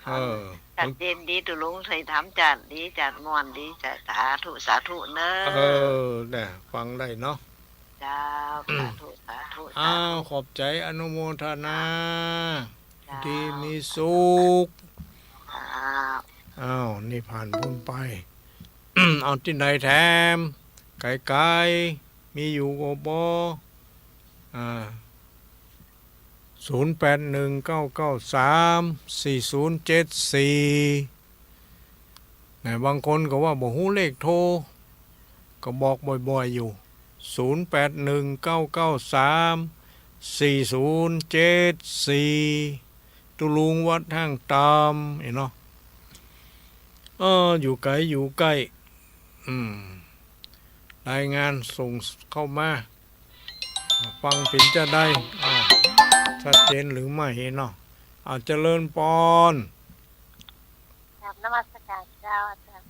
เออ ชัดเจนดีตุ๊ลุง ใส่ธรรมจ๋าดดี จ๋าดม่วนดี จ๋าด สาธุ สาธุเน้อ เออ เนี่ย ฟังได้เนาะ เจ้า สาธุ สาธุ อ้าว สาธุ ขอบใจ๋ อนุโมทนา เจ้า ดีมีสุข เจ้า อ้าว นี่ผ่านบุญไป เอาตี้ไหนแถม ไก๋ๆ มีอยู่ก่อบ่ อ่า ศูนย์แปดหนึ่ง เก้าเก้าสาม สี่ศูนย์เจ็ดสี่ นะ บางคนก็ว่าบ่ฮู้เลขโทร ก็บอกบ่อยๆ อยู่ ศูนย์แปดหนึ่ง เก้าเก้าสาม สี่ศูนย์เจ็ดสี่ ตุ๊ลุงวัดห้างตำ เนาะ เออ อยู่ไกลอยู่ใก้ อืม รายงานส่งเข้ามา ฟังเป๋นจาใด อ้าว ชัดเจนหรือไม่เนาะ อ้าว เจริญปอน กราบนมัสการเจ้าอาจารย์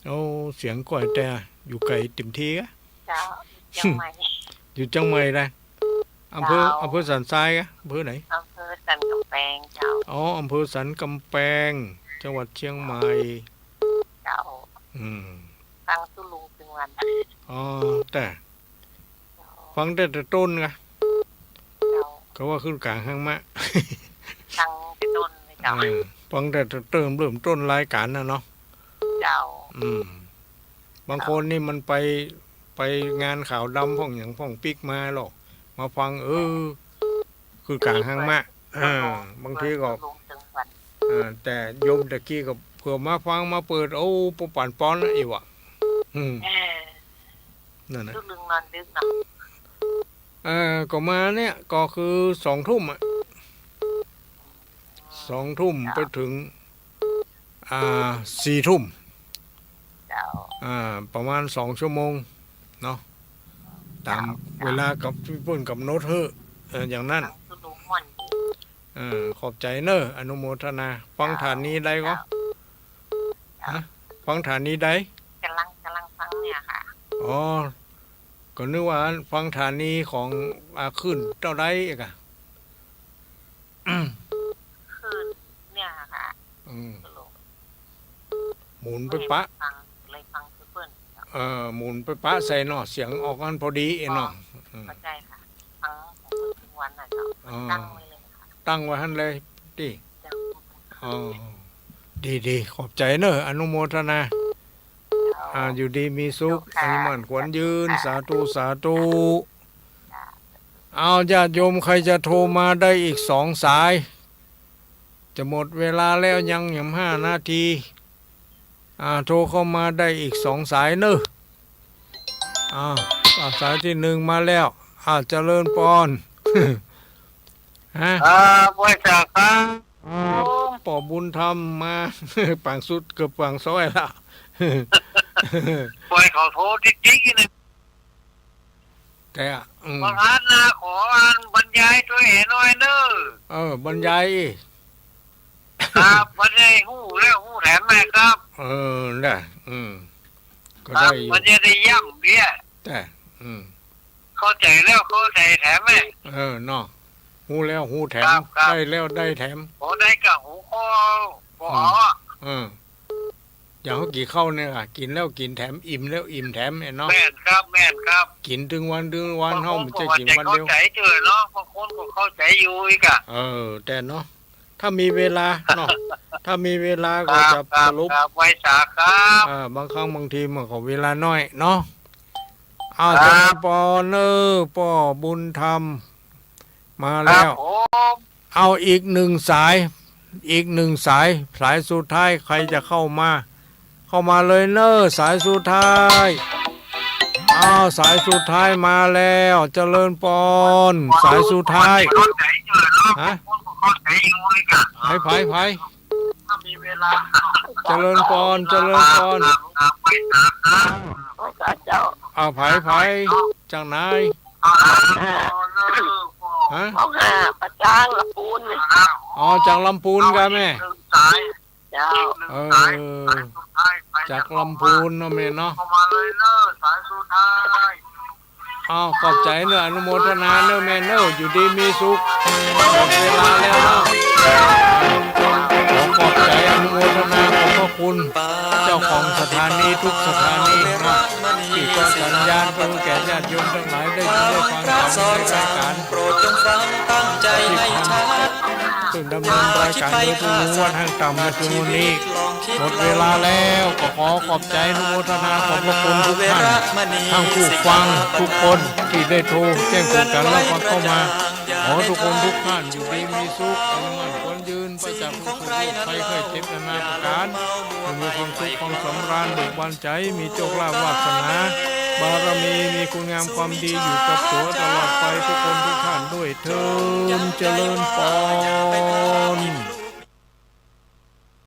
โอ้ เสียงก้อยแต่อยู่ไกลเต็มทีกะ เจ้า อยู่เจียงใหม่ อยู่เจียงใหม่นะ อำเภอ เจ้า อำเภอสันทรายกะ อำเภอไหน อำเภอสันกำแพงเจ้า อ๋อ อำเภอสันกำแพง จังหวัดเชียงใหม่ เจ้า อืม ฟังตุ๊ลุงตึงวัน อ๋อ แต่ ฟังแต่ แต่ต้นกะ เจ้า เขาว่าขึ้นก๋างหางมะ ฟังแต่ต้นเลยเจ้า เออ ฟังแต่ แต่เริ่ม เริ่มต้นรายก๋านน่ะเนาะ เจ้า อืม บางคนนี่มันไป ไปงานขาวดำพ่องหยังพ่องปิ๊กมาหรอก มาฟัง เออ ขึ้นก๋างหางมะ เออ บางทีก็ ตุ๊ลุงตึงวัน เออ แต่โยมตะกี้ก็เผื่อมาฟังมาเปิด โอ้ ปอป่านปอนนะอีหว่า อืม เออ นั่นนะ ตุ๊ลุงนอนดึกเนาะ เออ ก็มาเนี่ย ก็คือสองทุ่มอะ สองทุ่ม เจ้า ไปถึง อ่า สี่ทุ่ม เจ้า อ่า ประมาณสองชั่วโมงเนาะ ต๋าม เจ้า เวลากับเปิ้นก๋ำหนดหื้อ เออ อย่างนั้น ตุ๊ลุงม่วนดี เออ ขอบใจ๋เน่อ อนุโมทนา ฟัง เจ้า ฐานีใดก็ เจ้า ฮะ ฟังฐานีใด ก๋ำลัง ก๋ำลังฟังเนี่ยค่ะ อ๋อ ก็นึกว่าฟังฐานีของ อ่า คลื่นเต้าใดกะ คลื่นเนี่ยค่ะ อืม หมุนไปปะ ฟัง เลยฟังคือเปิ้น เออ หมุนไปปะใส่เนาะ เสียงออกอันพอดีเนาะ อ๋อ อืม เข้าใจ๋ค่ะ ฟังของเปิ้นตึงวันน่ะเจ้า อ๋อ ตั้งไว้เลยค่ะ ตั้งไว้หั้นเลยติ เจ้า อ๋อ ดีๆ ขอบใจ๋เน่อ อนุโมทนา อ่า อยู่ดีมีสุข เจ้าค่ะ อายุมั่นขวัญยืน สาธุ สาธุ เอา ญาติโยมใครจะโทรมาได้อีกสองสาย จะหมดเวลาแล้วยัง ยังห้านาที อ่า โทรเข้ามาได้อีกสองสายเน่อ อ้าว อ่า สายที่หนึ่งมาแล้ว อ้าว เจริญปอน ฮะ อ่า บอยจ๋าครับ อ่า ผม ป้อบุญธรรมมา ปางสุด เกือบปางซ้อยละ บอยเขาโทรติ๊กๆ นี่นะ แต่ อืม บังอาจนะ ขออันบรรยายตวยแหน่หน้อยเน่อ เออ บรรยายอี้ ครับ บรรยายฮู้แล้วฮู้แถมแม่ครับ เออ น่ะ อืม ก็ ครับ ได้อยู่ บรรยายได้ย่ำเดีย แต่ อืม เข้าใจ๋แล้วเข้าใจ๋แถมแม่ เออ เนาะ ฮู้แล้วฮู้แถม ครับ ครับ ได้แล้วได้แถม โอ้ ได้กับหัวข้อ บ่ อืม เออ อย่างเฮากิ๋นข้าวเนี่ยอะ กิ๋นแล้วกิ๋นแถม อิ่มแล้วอิ่มแถมเนี่ยเนาะ แม่นครับ แม่นครับ กิ๋นตึงวันตึงวัน เฮาบ่ใจ้กิ๋นวันเดียว บางคนก็ว่าจะเข้าใจ๋เจ้อเนาะ บางคนก็เข้าใจ๋อยู่อีกอะ เออ แต่เนาะ ถ้ามีเวลาเนาะ ถ้ามีเวลาก็จะ ครับ ครับ สรุป ครับ ไหว้สาครับ อ่า บางครั้งบางทีมันก็เวลาน้อยเนาะ อ้าว ครับ เจริญปอนเน่อ ป้อบุญธรรม มาแล้ว ครับผม เอาอีกหนึ่งสาย อีกหนึ่งสาย สายสุดท้ายใครจะเข้ามา เข้ามาเลยเน่อ สายสุดท้าย อ้าว สายสุดท้ายมาแล้ว เจริญปอน สายสุดท้าย ฮะ ไผ ไผ ไผ เจริญปอน เจริญปอน เจ้า อ้าว ไผ ไผ จากไหน อ่า ฮะ ห้องห้า ประจาง ลำปูน อ๋อ จากลำปูนกะแม่ เจ้า เออ จากลำพูนเนาะแม่เนาะ อ้าว ขอบใจ๋เน่อ อนุโมทนาเน่อแม่เน่อ อยู่ดีมีสุข หมดเวลาแล้วเนาะ ขอขอบใจ๋อนุโมทนาขอบพระคุณ เจ้าของสถานีทุกสถานีเนาะ ที่ก็สัญญาณไปแก่ญาติโยมทั้งหลายได้ยินได้ฟังกันในรายการ ซึ่งดำเนินรายการโดยตุ๊ลุงวัดห้างตำในคืนวันนี้ หมดเวลาแล้ว ก็ขอขอบใจ๋อนุโมทนาขอบพระคุณทุกท่าน ทั้งผู้ฟังทุกคนที่ได้โทรแจ้งเกิดกันแล้วก็เข้ามา ขอทุกคนทุกท่านอยู่ดีมีสุข อายุมั่นขวัญยืน ปราศจากทุกข์โศกโรคภัยไข้เจ็บนานาประการ จงมีความสุขความสำราญเบิกบานใจ๋ มีโชคลาภวาสนา บารมี มีคุณงามความดีอยู่กับตั๋วตลอดไปทุกคนทุกท่านด้วยเทอญ เจริญปอน